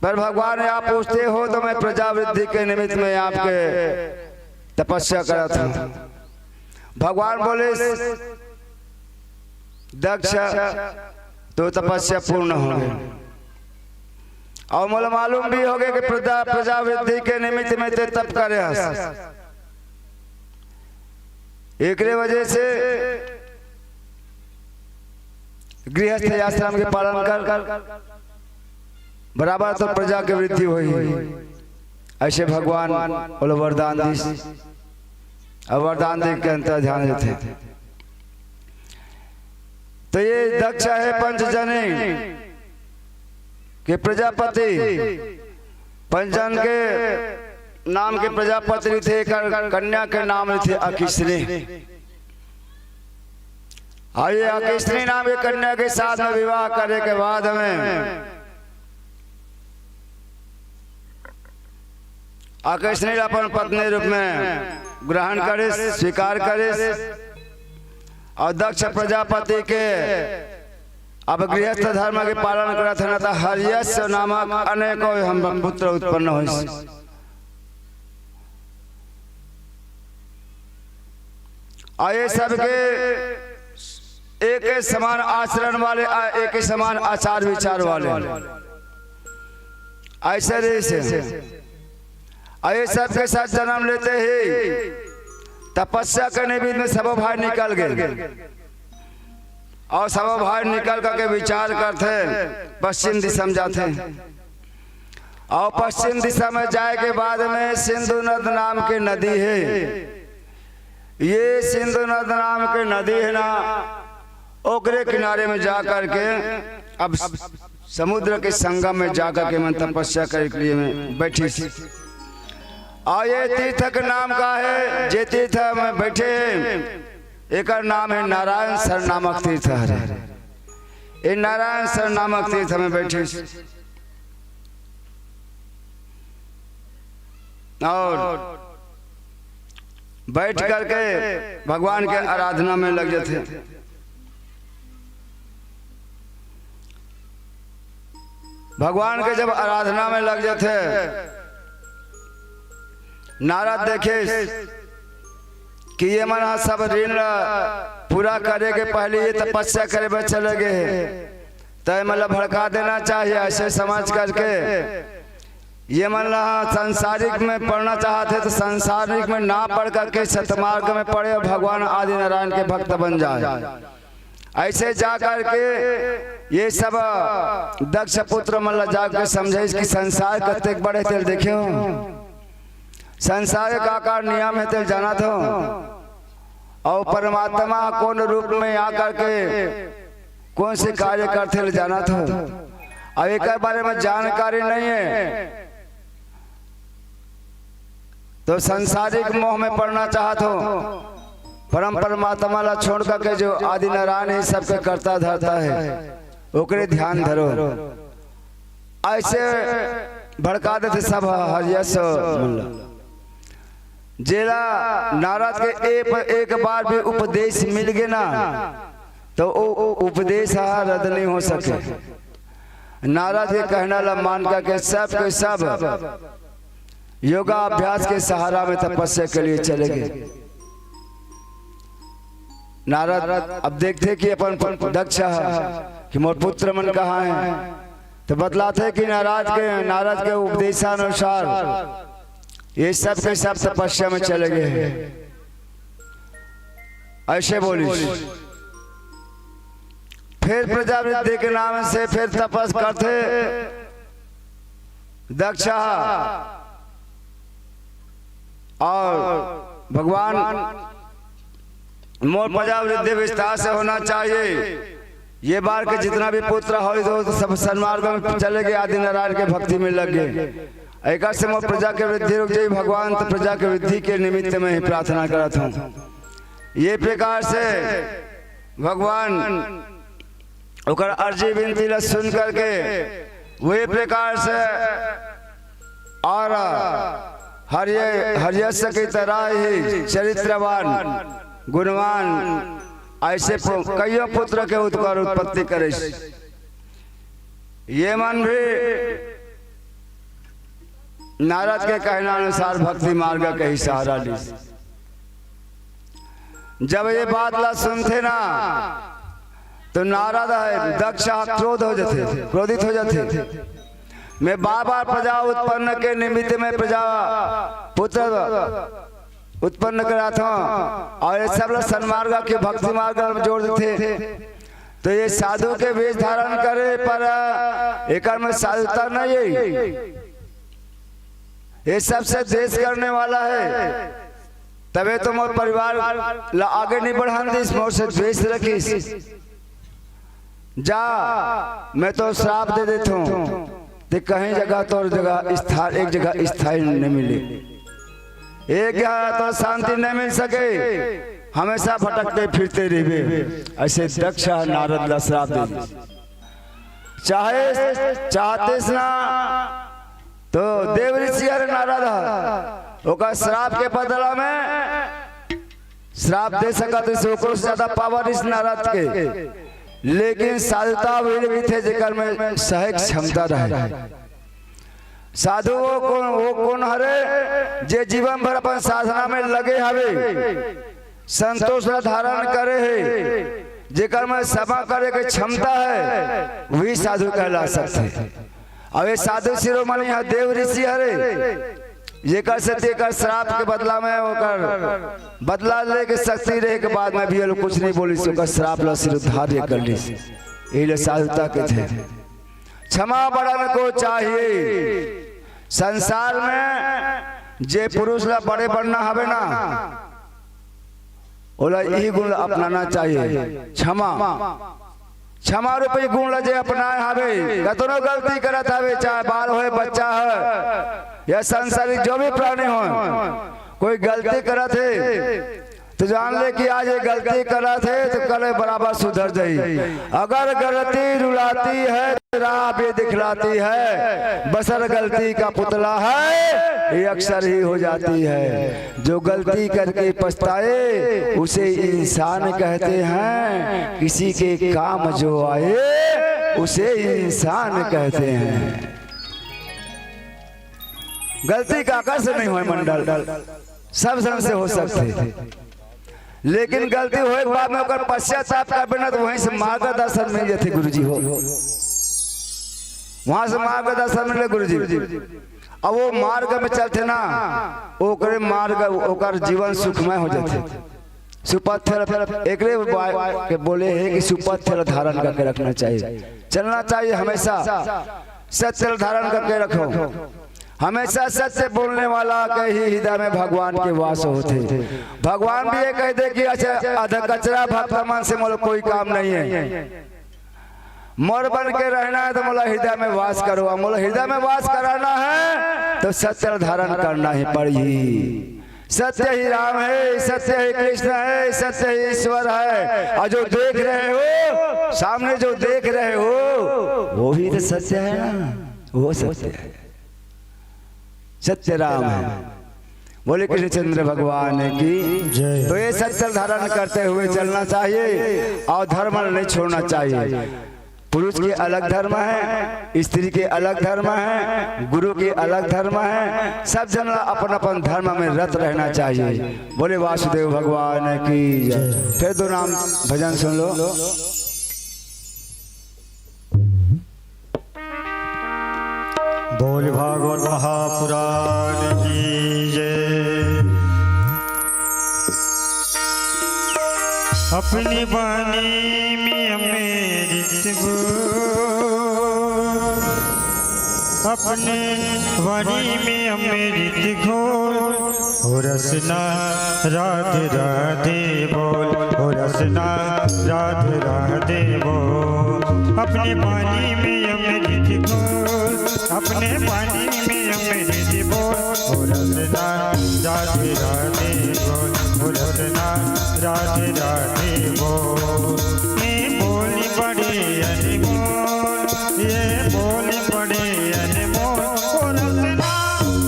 पर भगवान, आप पूछते हो तो मैं प्रजा वृद्धि के निमित्त में आपके तपस्या करत हूँ। भगवान बोले, दक्ष, तो तपस्या पूर्ण हो गई। अउ मोला मालूम भी हो गया कि प्रजा, प्रजा वृद्धि के निमित्त में ते तप करे हस। एकरे वजह से गृहस्थ आश्रम के पालन कर, बराबर तो प्रजा के वृद्धि होही। ऐसे भगवान ओला वरदान दिस, अउ वरदान दे के अंतर ध्यान देथे। तो ये दक्ष हे पंचजनी के प्रजापति, पंचजन के नाम के प्रजापति थे, कर-, कन्या के नाम थे अकिसनी। अउ ये अकिसनी नाम के कन्या के साथ में विवाह करे के बाद में अकिसनी ला अपन पत्नी रूप में ग्रहण करिस, स्वीकार करिस, अउ दक्ष प्रजापति के अब गृहस्थ धर्म के पालन करत हे ना, त हर्यश्व नामक अनेकों हम पुत्र उत्पन्न होइस। अउ ये सबके एक समान आचरण वाले, अउ एक समान आचार विचार वाले, ऐसे रहिस हे। अउ ये सबके साथ जन्म लेते ही तपस्या के निमित्त में सब भाई निकल गए। अउ सब भाई निकल करके विचार करथे, पश्चिम दिशा में जाथे। अउ पश्चिम दिशा में जाए के बाद में सिंधु नद नाम के नदी हे। ये सिंधु नद नाम के नदी हे ना, ओकरे किनारे में जा करके अब समुद्र के संगम में जा करके मन तपस्या करे के लिए में बैठिस। अउ ये तीर्थ के नाम का हे, जे तीर्थ में बैठे हे, एकर नाम हे नारायण सर नामक तीर्थ हरे। ये नारायण सर नामक तीर्थ में बैठिस अउ बैठ करके भगवान के आराधना में लग जाथे। भगवान के जब आराधना में लग जाथे, नारद देखे कि ये मन ह सब ऋण ला पूरा करे के पहले ये तपस्या करे बर चले गए हे, त ये मन ला भड़का देना चाहिए। ऐसे समझ करके ये मन ला संसारिक में पढ़ना चाहत हे, तो संसारिक में ना पढ़ करके सतमार्ग में पढ़े और भगवान आदि नारायण के भक्त बन जाए। ऐसे जा करके ये सब दक्ष पुत्र मन ला जाके समझाइस कि संसार कतेक बड़े, तेल देखे हो, संसार के का का नियम हे, तेल जानत हो, और परमात्मा कौन रूप में आ करके कौन से कार्य करथे, तेल जानत हो। अब एक बारे में जानकारी नहीं है, तो संसारिक मोह में पड़ना चाहत हो, परम परमात्मा ला छोड़ करके जो आदि नारायण ही सबके कर्ता धर्ता है, ओकरे ध्यान धरो। ऐसे भड़का देथे सब हरियस मन ला। जेला नारद के एक, एक बार भी उपदेश मिल गे ना, तो वो, वो उपदेश ह रद्द नहीं हो सके। नारद के कहना ला मान करके सब के सब योगाभ्यास के सहारा में तपस्या के लिए चले गए। नारद अब देखथे कि अपन दक्ष ह कि मोर पुत्र मन कहाँ हैं, तो बतलाथे कि नारद के, नारद के उपदेशानुसार ये सब के सब तपस्या में चले गए हैं। ऐसे बोलिस। फिर प्रजावृद्धि के नाम से फिर तपस करथे दक्ष ह। और भगवान, मोर प्रजावृद्धि विस्तार से होना चाहिए। ये बार के जितना भी पुत्र हो, तो सब सन्मार्ग में चले गए, आदि नारायण के भक्ति में लग गए। एकर से मोर प्रजा के वृद्धि रुक जाई भगवान, तो प्रजा के वृद्धि के निमित्त में ही प्रार्थना करत हूँ। ये प्रकार से भगवान ओकर अर्जी विनती ला सुन करके वही प्रकार से और हरिय-, हरियस की तरह ही चरित्रवान, गुणवान, ऐसे पु-, कईयों पुत्र के उत्कर उत्पत्ति करिस। ये मन भी नारद के कहना अनुसार भक्ति मार्ग के ही सहारा लिस। जब ये बात ला सुनथे ना, तो नारद ह, दक्ष ह, क्रोध हो जाथे, क्रोधित हो जाथे। मैं बार बार प्रजा उत्पन्न के निमित्त में प्रजा पुत्र उत्पन्न करात हूँ और ये सब ला सन्मार्ग के भक्ति मार्ग में जोड़ देथे। तो ये साधु के वेश धारण करे पर एकर में साधुता नहीं है। ये सबसे द्वेष करने वाला है, तबे तो मोर परिवार ला आगे नहीं बढ़ान दिस, मोर से द्वेष रखिस। जा, मैं तो श्राप दे देत हूँ, ते कहीं जगह तोर जगह स्थान, एक जगह स्थायी नहीं मिले, एक जगह तो शांति नहीं मिल सके, हमेशा भटकते फिरते रहिबे। ऐसे दक्ष ह नारद ला श्राप दे दिस। चाहे चाहते ना तो देव ऋषि हरे नारद ह, ओकर श्राप के बदला में श्राप दे सकत रहिस, ओकरो से ज्यादा पावर इस नारद के। लेकिन साधुता वही रहिथे जेकर में सहे क्षमता रहे। साधु वो कौन, वो कौन हरे जे जीवन भर अपन साधना में लगे हवे, संतोष ला धारण करे हे, जेकर में क्षमा करे के क्षमता है, वही साधु कहला सकथे। अब ये साधु शिरोमणि ह देव ऋषि हरे, जेकर से तेकर श्राप के बदला में ओकर बदला लेके शक्ति रहे के बाद में भी ये लोग कुछ नहीं बोलिस, ओकर श्राप ला सिर उद्धार ये कर लिस। यही ले साधुता के थे। क्षमा बड़न को चाहिए। संसार में जे पुरुष ला बड़े बनना हवे ना, ओला यही गुण ला अपनाना चाहिए, क्षमा। क्षमा रूपी गुण ला जे अपनाए हवे, कतनो गलती करत हवे, चाहे बाल होय, बच्चा होय, या संसारिक जो भी प्राणी होय, कोई गलती करत हे, तो जान ले कि आज ये गलती करत हे, तो कल बराबर सुधर जाई। अगर गलती रुलाती है, राह भी दिखलाती है, बशर्ते गलती का पुतला है, ये अक्सर ही हो जाती है। जो गलती करके पछताए, उसे इंसान कहते हैं, किसी के काम जो आए, उसे इंसान कहते हैं। गलती काकर से नहीं होय मंडल, सब झन से हो सकथे। लेकिन गलती होए के बाद में ओकर पश्चाताप करबे ना, तो वहीं से मार्गदर्शन मिल जाथे गुरुजी हो, वहां से मार्गदर्शन मिले गुरुजी। अब वो मार्ग में चलथे ना, ओकरे मार्ग, ओकर जीवन सुखमय हो जाथे। सुपथ्य एकरे बा-, के बोले हे कि सुपथ्य धारण करके रखना चाहिए, चलना चाहिए हमेशा। सत्य धारण करके रखो, हमेशा सत्य बोलने वाला के ही हृदय में भगवान के वास होथे। भगवान भी ये कह दे कि अच्छा, अधकचरा भक्त मन से मोला कोई काम नहीं है, मोर बन के रहना है तो मोला हृदय में वास करो, और मोला हृदय में वास कराना है तो सत्य धारण करना ही पड़ही। सत्य ही राम है, सत्य ही कृष्ण है, सत्य ही ईश्वर है। और जो देख रहे हो, सामने जो देख रहे हो, वो भी तो सत्य है ना, वो सत्य है, सत्य राम है। बोले कृष्णचंद्र भगवान की जय। तो ये सत्य धारण करते हुए चलना चाहिए और धर्म नहीं छोड़ना चाहिए। पुरुष के अलग धर्म है, स्त्री के अलग धर्म है, गुरु के अलग धर्म है। सब जन ला अपन अपन धर्म में रत रहना चाहिए। बोले वासुदेव भगवान की जय। फिर दो नाम भजन सुन लो। बोल भागवत महापुराण की जय। अपनी बानी में अमृत घोल, अपने बानी में अमृत घोल, ओ रसना राधे राधे बोल, ओ रसना राधे राधे बोल। अपने पानी में अमृत घोल, अपने पानी में अमृत बोल, ओ रसना राधे राधे बोल, ओ रसना राधे राधे बोल। ये बोल बड़े अनमोल, ये बोल बड़े अनमोल, ओ रसना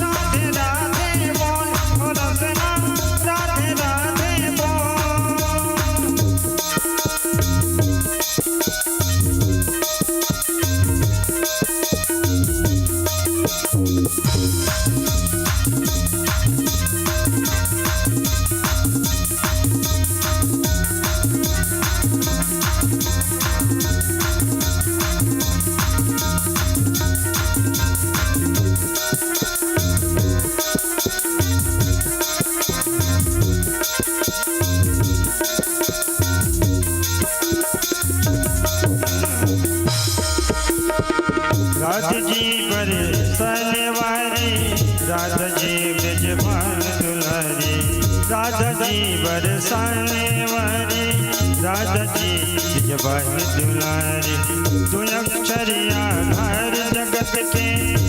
राधे राधे बोल, ओ रसना राधे राधे बोल। राधा जी बरसाने वाली, राधा जी ब्रजभान दुलारी, राधा जी बरसाने वाली, राधा जी ब्रजभान दुलारी। दो अक्षर आधार जगत के,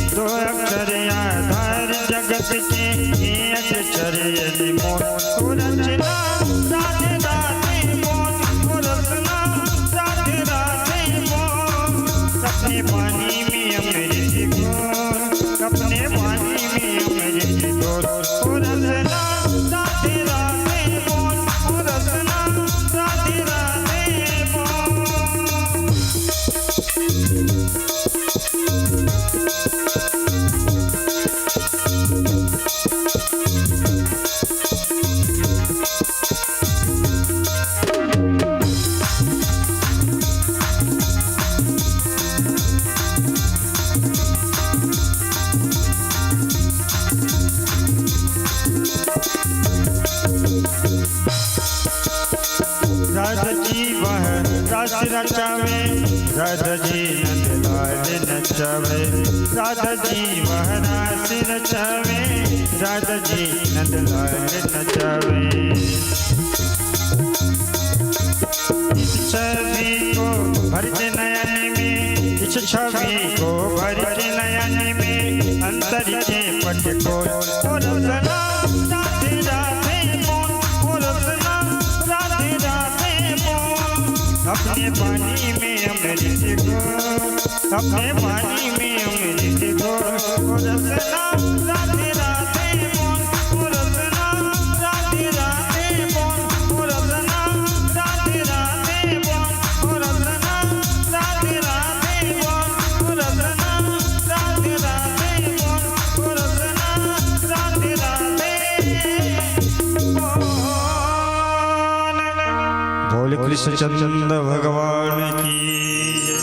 दो अक्षर आधार जगत के, एक अक्षर अनमोल। ओ रसना राधे राधे बोल, ओ रसना राधे राधे बोल। अपने पानी में अमृत घोल, अपने पानी में अमृत घोल। ओ रसना राधे राधे बोल, ओ रसना राधे राधे बोल। राधा जी वह रास रचावे, राधा जी नंदलाल नचावे। राधा जी वह रास रचावे, राधा जी नंदलाल नचावे। इस छवि को भर के नयन में, इस छवि को भर के नयन में, अंतर के पट खोल। ओ रसना राधे राधे बोल, ओ रसना राधे राधे बोल। अपने पानी में अमृत घोल, अपने पानी में अमृत घोल। ओ रसना राधे राधे बोल, ओ रसना राधे राधे बोल, ओ रसना राधे राधे बोल, ओ रसना राधे राधे बोल, ओ रसना राधे राधे बोल, ओ रसना राधे राधे बोल। चंद भगवान की जय।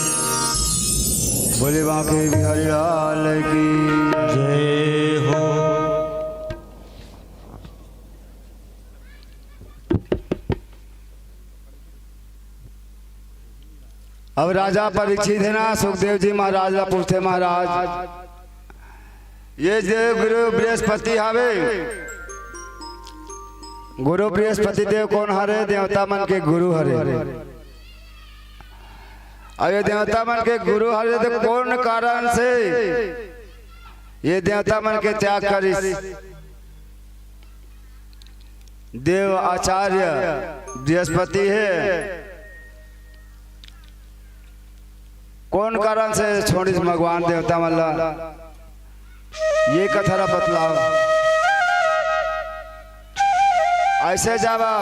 बोले बांके बिहारी लाल की जय हो। अब राजा परीक्षित हे ना, सुखदेव जी महाराज ला पूछथे, महाराज, ये जो गुरु बृहस्पति हवे, गुरु बृहस्पति देव कोन हरे? देवता मन के गुरु हरे। अउ ये देवता मन के गुरु हरे, त कोन कारण से ये देवता मन के त्याग करिस? देव आचार्य बृहस्पति हे, कोन कारण से छोड़िस भगवान देवता मन ला? ये कथा ला बतलाव। अइसे जावा,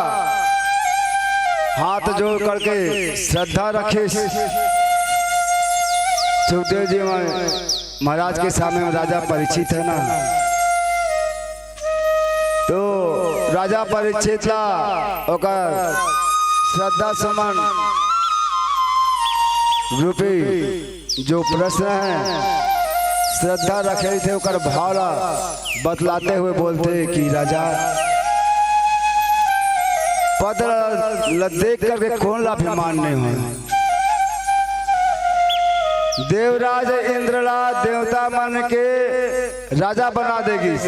हाथ जोड़ करके श्रद्धा रखिस। सुखदेव जी महाराज के सामने में राजा परीक्षित हे ना, तो राजा परीक्षित ला ओकर श्रद्धा सुमन रूपी जो प्रश्न हे, श्रद्धा रखे थे, ओकर भाव ला बतलाते हुए बोलथे कि राजा, पद ल देख करके कोन ला अभिमान नहीं होय? देवराज इंद्र ला देवता मन के राजा बना दे गिस।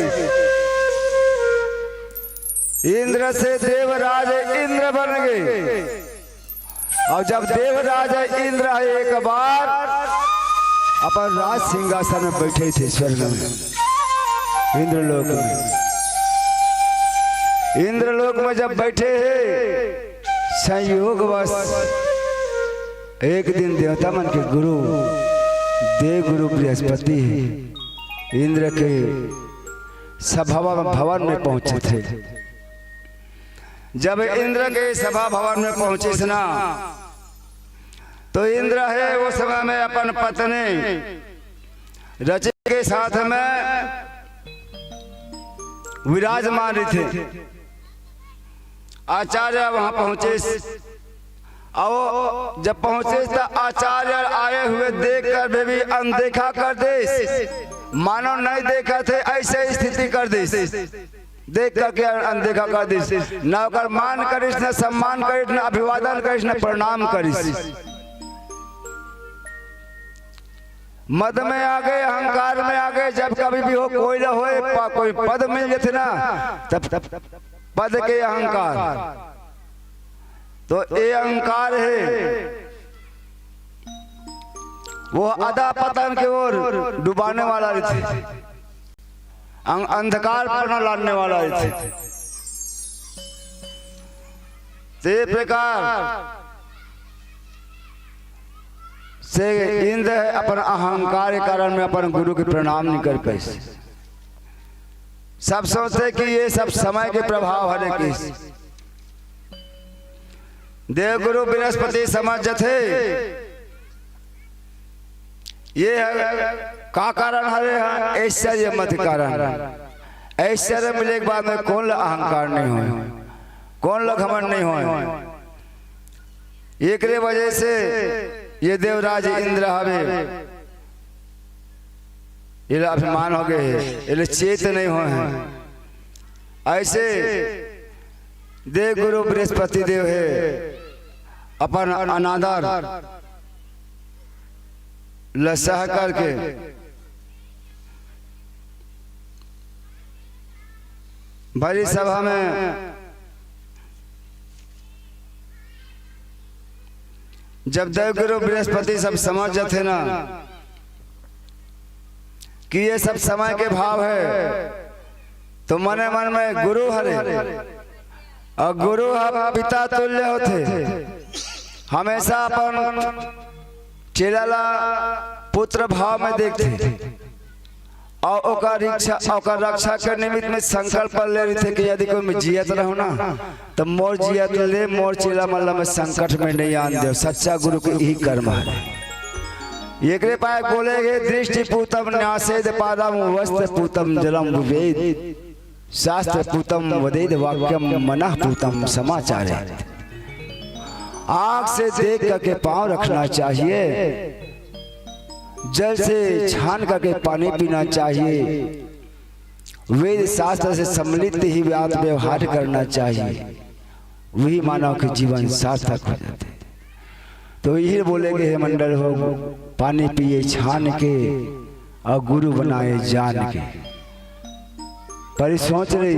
इंद्र से देवराज इंद्र बन गे। अउ जब देवराज इंद्र ह एक बार अपन राज सिंहासन में बइठे थे स्वर्ग में, इंद्रलोक में, इंद्रलोक में जब बइठे हे, संयोगवश एक दिन देवता मन के गुरु, देव गुरु बृहस्पति इंद्र के सभा भवन में पहुंचथे। जब इंद्र के सभा भवन में पहुंचिस ना, तो इंद्र हे वो समय में अपन पत्नी रचि के साथ में विराजमान रहिथे। आचार्य वहां पहुंचिस, अउ जब पहुंचिस त आचार्य आए हुए देख कर भी, भी अनदेखा कर दिस, मानो नहीं देखत हे, अइसे स्थिति कर दिस। देख करके अनदेखा कर दिस। न ओकर मान करिस, न सम्मान करिस, न अभिवादन करिस, न प्रणाम करिस। मद में आ गे, अहंकार में आ गे। जब कभी भी हो, कोई ला होय, प-, कोई पद मिल जथे ना, तब पद के अहंकार। तो ये अहंकार हे, वो अधःपतन के ओर डुबाने वाला रहिथे। अं-, अंधकार पना लाने वाला रहिथे। ते प्रकार से इंद्र अपन अहंकार के कारण में अपन गुरु के प्रणाम नहीं कर पाइस। सब सोचथे कि ये सब समय के प्रभाव हरे। किस देवगुरु बृहस्पति समझ जथे, ये ह-, का कारण हरे ह? ऐश्वर्य मत कारण। ऐश्वर्य मिले के बाद में कोन ला अहंकार नहीं होय, कोन ला घमंड नहीं होय। एकरे वजह से ये देवराज इंद्र हवे, एला अभिमान हो गए हे, एला चेत नहीं होय हे। ऐसे देव गुरु बृहस्पति देव हे, अपन अनादर ल सह करके भरी सभा में जब देव गुरु बृहस्पति सब समझ जथे ना कि ये सब समय के भाव हे, तो मने मन में गुरु हरे, अउ गुरु ह पिता तुल्य होथे, हमेशा अपन चेला ला पुत्र भाव में देखथे, अउ ओकर रक्षा, ओकर रक्षा के निमित्त में संकल्प ले रहिथे कि यदि कोई मैं जियत रहूं ना, त मोर जियत ले मोर चेला मन ला मैं संकट में नहीं आन देव। सच्चा गुरु के यही कर्म हे। एकरे पाए बोले गे, दृष्टि पूतम न्यासेद पादम वस्त्र पूतम जलम विवेद। शास्त्र पूतम वदेद वाक्यम मनः पूतम समाचारे। आंख से देख करके पांव रखना चाहिए, जल से छान करके पानी पीना चाहिए, वेद शास्त्र से सम्मिलित ही बात व्यवहार करना चाहिए, वही मानव के जीवन सार्थक हो जाथे। तो यही बोलेंगे, हे मंडल हो, पानी पिए छान के और गुरु बनाए जान के। पर सोच ले,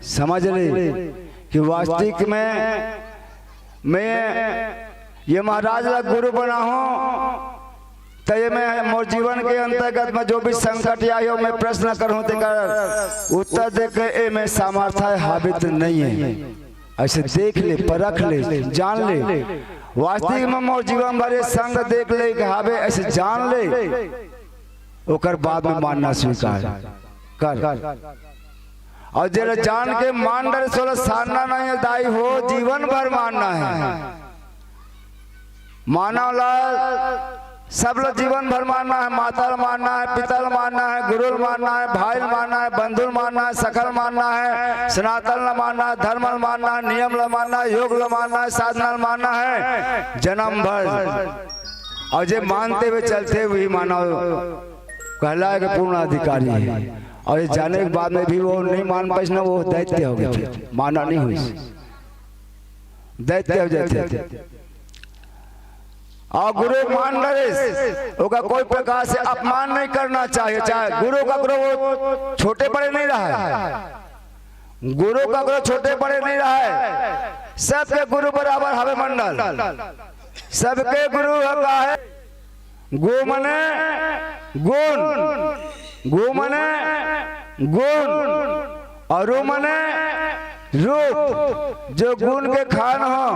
समझ ले कि वास्तविक में मैं ये महाराज ला गुरु बनाहूं, त ये मैं मोर जीवन के अंतर्गत में जो भी संकट आयो, मैं प्रश्न करूं, तेकर उत्तर देके ए मैं सामर्थ्य हाबित नहीं है। ऐसे देख ले, परख ले, जान ले। वास्तविक में मोर जीवन भर ये संग देख ले कि हावे, ऐसे जान ले। ओकर बाद में मानना स्वीकार कर। और जेला जान के मान डरे, सोला सारना नहीं है दाई हो, जीवन भर मानना है। मानव ला सब ला जीवन भर मानना है। माता ला मानना है, पिता ला मानना है, गुरु ला मानना है, भाई ला मानना है, बंधु ला मानना है, सखा ला मानना है, सनातन ला मानना है, धर्म ला मानना है, नियम ला मानना है, योग ला मानना है, साधना ला मानना है, जन्म भर। और जे मानते हुए चलथे, वही मानव कहलाए के पूर्ण अधिकारी है। और ये जाने के बाद में भी वो नहीं मान पाइस ना, वो दैत्य हो गए, फिर मानव नहीं हुई, दैत्य हो जाते। और गुरु मान डरे, ओका कोई प्रकार से अपमान नहीं करना चाहिए। चाहे गुरु ककरो वो छोटे बड़े नहीं रहा है, गुरु ककरो छोटे बड़े नहीं रहा है, सबके गुरु बराबर हवे मंडल। सबके गुरु ह का है? गु मने गुण, गु मने गुण, और रू मने रूप। जो गुण के खान हो,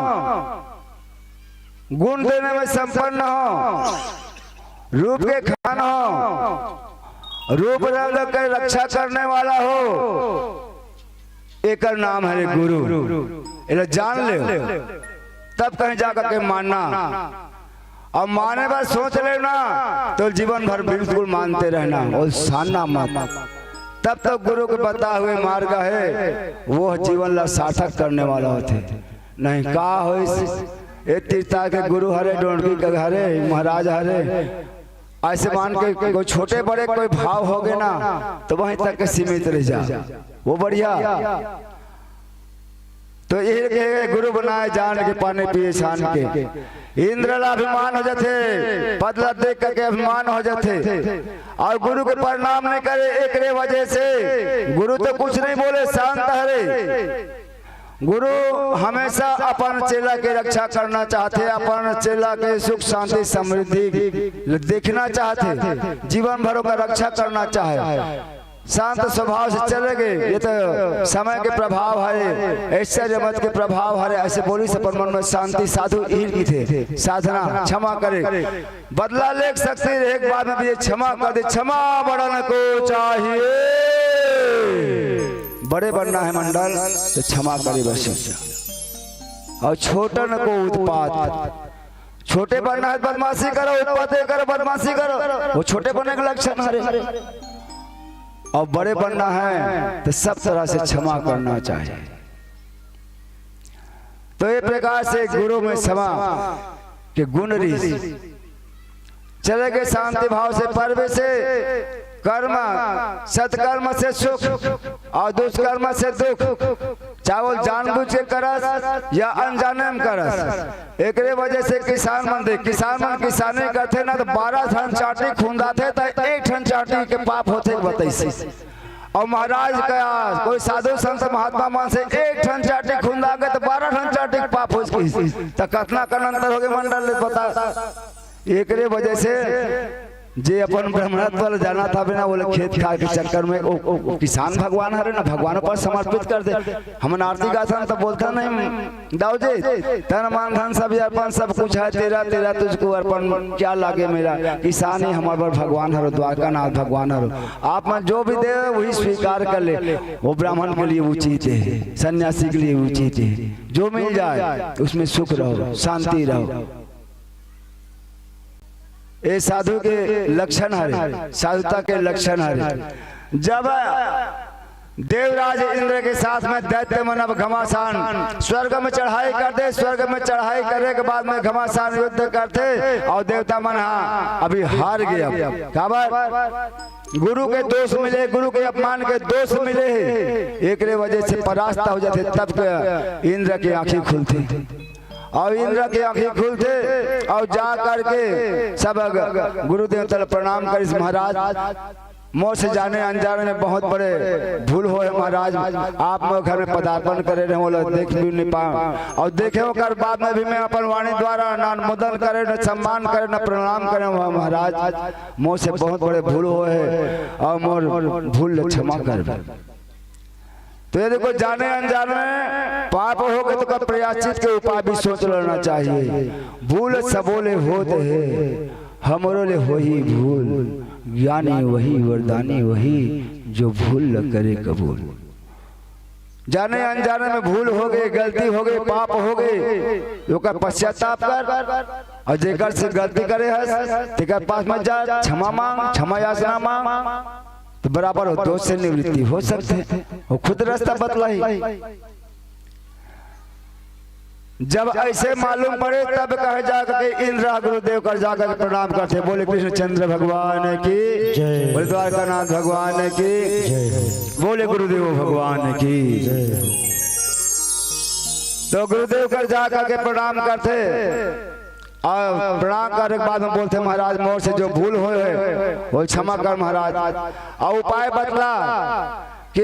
गुण देने में संपन्न हो, रूप के खान हो, रूप रंग के रक्षा करने वाला हो, एकर नाम हरे गुरु। एला जान ले, तब कहीं जाकर के मानना। अब माने बर सोच ले ना, तो जीवन भर बिल्कुल मानते रहना और सानना मत। तब तो गुरु के बताए हुए मार्ग है, वो जीवन ला सार्थक करने वाला होथे। नहीं का होइस, ए तीरता के गुरु हरे, डोंडकी के हरे, महाराज हरे, ऐसे मान के कोई छोटे बड़े कोई भाव हो गए ना, तो वहीं तक के सीमित रह जा, वो बढ़िया। तो ये के गुरु बनाए जान के, पानी पिए छान के। इंद्र ला अभिमान हो जाथे, पद ला देख करके अभिमान हो जाथे, और गुरु के प्रणाम नहीं करे। एकरे वजह से गुरु तो कुछ नहीं बोले, शांत हरे। गुरु हमेशा अपन चेला के रक्षा करना चाहथे, अपन चेला के सुख शांति समृद्धि देखना चाहथे, जीवन भर ओकर रक्षा करना चाहे। शांत स्वभाव से चले गए, ये तो समय के प्रभाव हरे, ऐश्वर्य मत के प्रभाव हरे, ऐसे बोली से अपन मन में शांति। साधु ईर की थे साधना, क्षमा करे, बदला ले सकती रहे, एक बार में भी ये क्षमा कर दे। क्षमा बड़न को चाहिए, बड़े बनना है मंडल, तो क्षमा करे बस। और छोटन को उत्पात, छोटे बनना है, बदमाशी करो, उत्पात करो, बदमाशी करो, वो छोटे बनने का लक्षण हरे। और बड़े बनना है तो सब तरह से क्षमा करना चाहिए। तो ये प्रकार से गुरु में क्षमा के गुण रीस चले गए शांति भाव से, पर्व से कर्म, सत्कर्म से सुख और दुष्कर्म से दुख, चाहे वो जानबूझ के करस या अनजाने में करस। एकरे वजह से किसान मन देख, किसान मन किसानी करथे ना, तो बारह ठन चांटी खुंदाथे, तो एक ठन चांटी के पाप होथे, बताइस। और महाराज का कोई साधु संत महात्मा मन से एक ठन चांटी खुंदा गए, तो बारह ठन चांटी के पाप हो गइस। तो कतना कन अंतर हो गए मंडल, बता। एकरे वजह से जे अपन ब्राह्मणत्व ला जानत हवे ना, वो लोग खेत खार के चक्कर में ओ, ओ, ओ किसान भगवान हरे ना, भगवान पर समर्पित कर दे। हमन आरती गाथन तो बोलथन नहीं, दाऊ जी, तन मन धन सब अर्पण, सब कुछ है तेरा, तेरा तुझको अर्पण, क्या लागे मेरा। किसान ही हमारे पर भगवान हरो, द्वारकानाथ भगवान हरो। आप मन जो भी दे, वही स्वीकार कर ले। वो ब्राह्मण के लिए उचित है, सन्यासी के लिए उचित है। जो मिल जाए, उसमें सुख रहो, शांति रहो। ये साधु के लक्षण हरे, साधुता के लक्षण हरे। जब देवराज इंद्र के साथ में दैत्य मन अब घमासान स्वर्ग में चढ़ाई करथे। स्वर्ग में चढ़ाई करे के बाद में घमासान युद्ध करथे अउ देवता मन हा अभी हार गे। अब काबर? गुरु के दोष मिले, गुरु के अपमान के दोष मिले हे, एकरे वजह से परास्त हो जाथे। तब के इंद्र के आँखी खुलथे अउ इंद्र के आँखी खुलथे अउ जा करके सब गुरुदेव तल प्रणाम करिस, महाराज, मोर से जाने अनजाने में बहुत बड़े भूल होय हे महाराज। आप मोर घर में पदार्पण करे रहे, ओला देख भी नहीं पाए, अउ देखे ओकर बाद में भी मैं अपन वाणी द्वारा न अनुमोदन करे, न सम्मान करे, न प्रणाम करे हूँ महाराज। मोर से बहुत बड़े भूल होय हे अउ मोर भूल ल क्षमा कर। तो ये देखो, जाने अनजाने में पाप होगे तो ओकर प्रायश्चित के उपाय भी सोच लेना चाहिए। भूल सबो ले होत हे, हमरो ले होही भूल। ज्ञानी वही, वरदानी वही, जो भूल ल करे कबूल। जाने अनजाने में भूल होगे, गलती होगे, पाप होगे, ओकर पश्चाताप कर। अउ जेकर से गलती करे हस, तेकर पास मत जा, क्षमा मांग, क्षमा याचना मांग, तो बराबर हो, दोष से निवृत्ति हो सकथे। वो खुद रास्ता बतलाही। जब ऐसे मालूम पड़े, तब कहे जा के इंद्र गुरुदेव कर जा के प्रणाम करथे। बोले कृष्णचंद्र भगवान की जय। बोले द्वारकानाथ भगवान की जय। बोले गुरुदेव भगवान की जय। तो गुरुदेव कर जा के प्रणाम करथे। अउ प्रणाम करे के बाद में बोलथे, महाराज, मोर से जो भूल होय हे, वो क्षमा कर महाराज। अउ उपाय बतला कि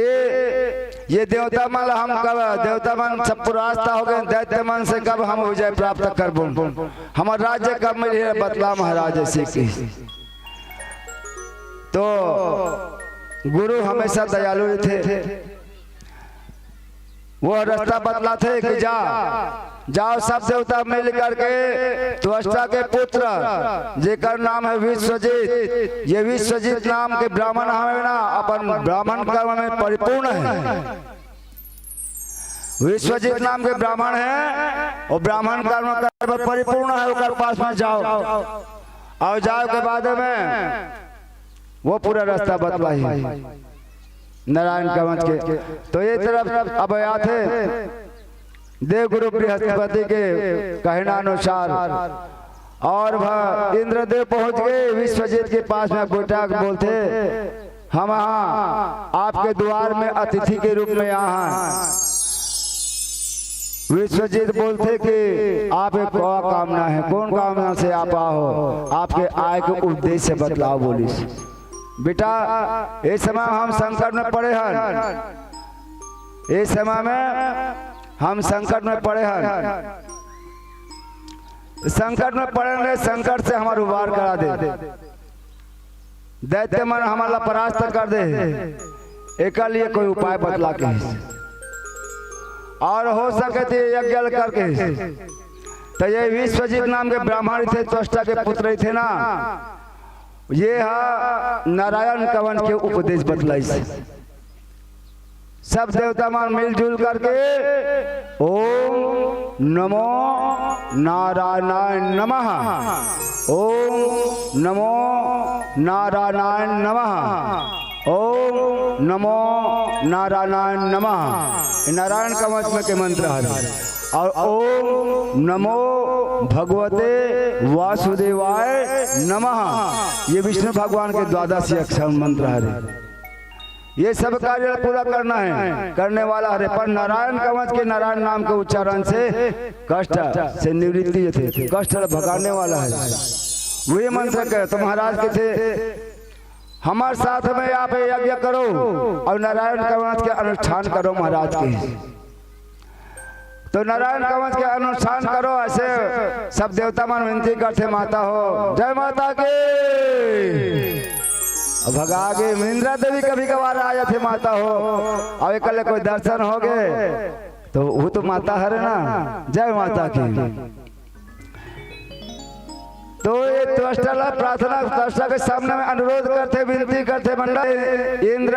ये देवता मन ला हम कब, देवता मन सब परास्त होगे, दैत्य मन से कब हम विजय प्राप्त करबो, हमर राज्य कब मिलही, बतला महाराज, ऐसे कहिस। तो गुरु हमेशा दयालु रहिथे। वो रास्ता बतलाथे कि जा, जाओ सब देवता मिल करके त्वष्टा के पुत्र, जेकर नाम हे विश्वजीत, ये विश्वजीत नाम के ब्राह्मण हवे ना, अपन ब्राह्मण कर्म में परिपूर्ण हे। विश्वजीत नाम के ब्राह्मण हे, वो ब्राह्मण कर्म, कर्म परिपूर्ण हे, ओकर पास में जाओ। अउ जाए के बाद में वो पूरा रास्ता बतलाही नारायण कंवच के। तो ये तरफ अब आथे देवगुरु बृहस्पति के कहना अनुसार, अउ भ-, इंद्रदेव पहुंच गे विश्वजीत के पास में, गोटा के बोलथे, हम हा आपके द्वार में अतिथि के रूप में आए हन। विश्वजीत बोलथे कि आप एक का कामना हे, कौन कामना से आप आए हो, आपके आए के उद्देश्य बतलाओ, बोलिस। बेटा, ए समय हम संकट में पड़े हन, ए समय में हम संकट में पड़े हन, संकट में पड़े हन, संकट से हमर उबार करा दे। दैत्य मन हमन ला परास्त कर दे, एकर लिए कोई उपाय बतला के। अउ हो सके तो ये यज्ञ ल करके। तो ये विश्वजीत नाम के ब्राह्मण थे, त्वष्टा के पुत्र थे ना, ये हा नारायण कंवच के उपदेश बतलाइस। सब देवता मन मिलजुल करके ओम नमो नारायणाय नमः, ओम नमो नारायणाय नमः, ओम नमो नारायणाय नमः। ये नारायण कंवच में के मंत्र हरे। अउ ओम नमो भगवते वासुदेवाय नमः, ये विष्णु भगवान के द्वादशी अक्षर मंत्र हरे। ये सब कार्य पूरा करना हे, करने वाला हरे, पर नारायण कंवच के नारायण नाम के उच्चारण से कष्ट से निवृत्ति होथे, कष्ट भगाने वाला हे। वही मंत्र के तो महाराज कथे, हमर साथ में आप यज्ञ करो अउ नारायण कंवच के अनुष्ठान करो महाराज के। तो नारायण कंवच के अनुष्ठान करो, ऐसे सब देवता मन विनती करथे, माता हो, जय माता की। अब भगा गे इंदिरा देवी कभी कभार आ जाथे, माता हो, अउ एकर ले कोई दर्शन होगे तो वो तो माता हरे ना। जय माता की। तो ये त्वष्टा ला प्रार्थना, त्वष्टा के सामने में अनुरोध करथे, विनती करथे, मंडल इंद्र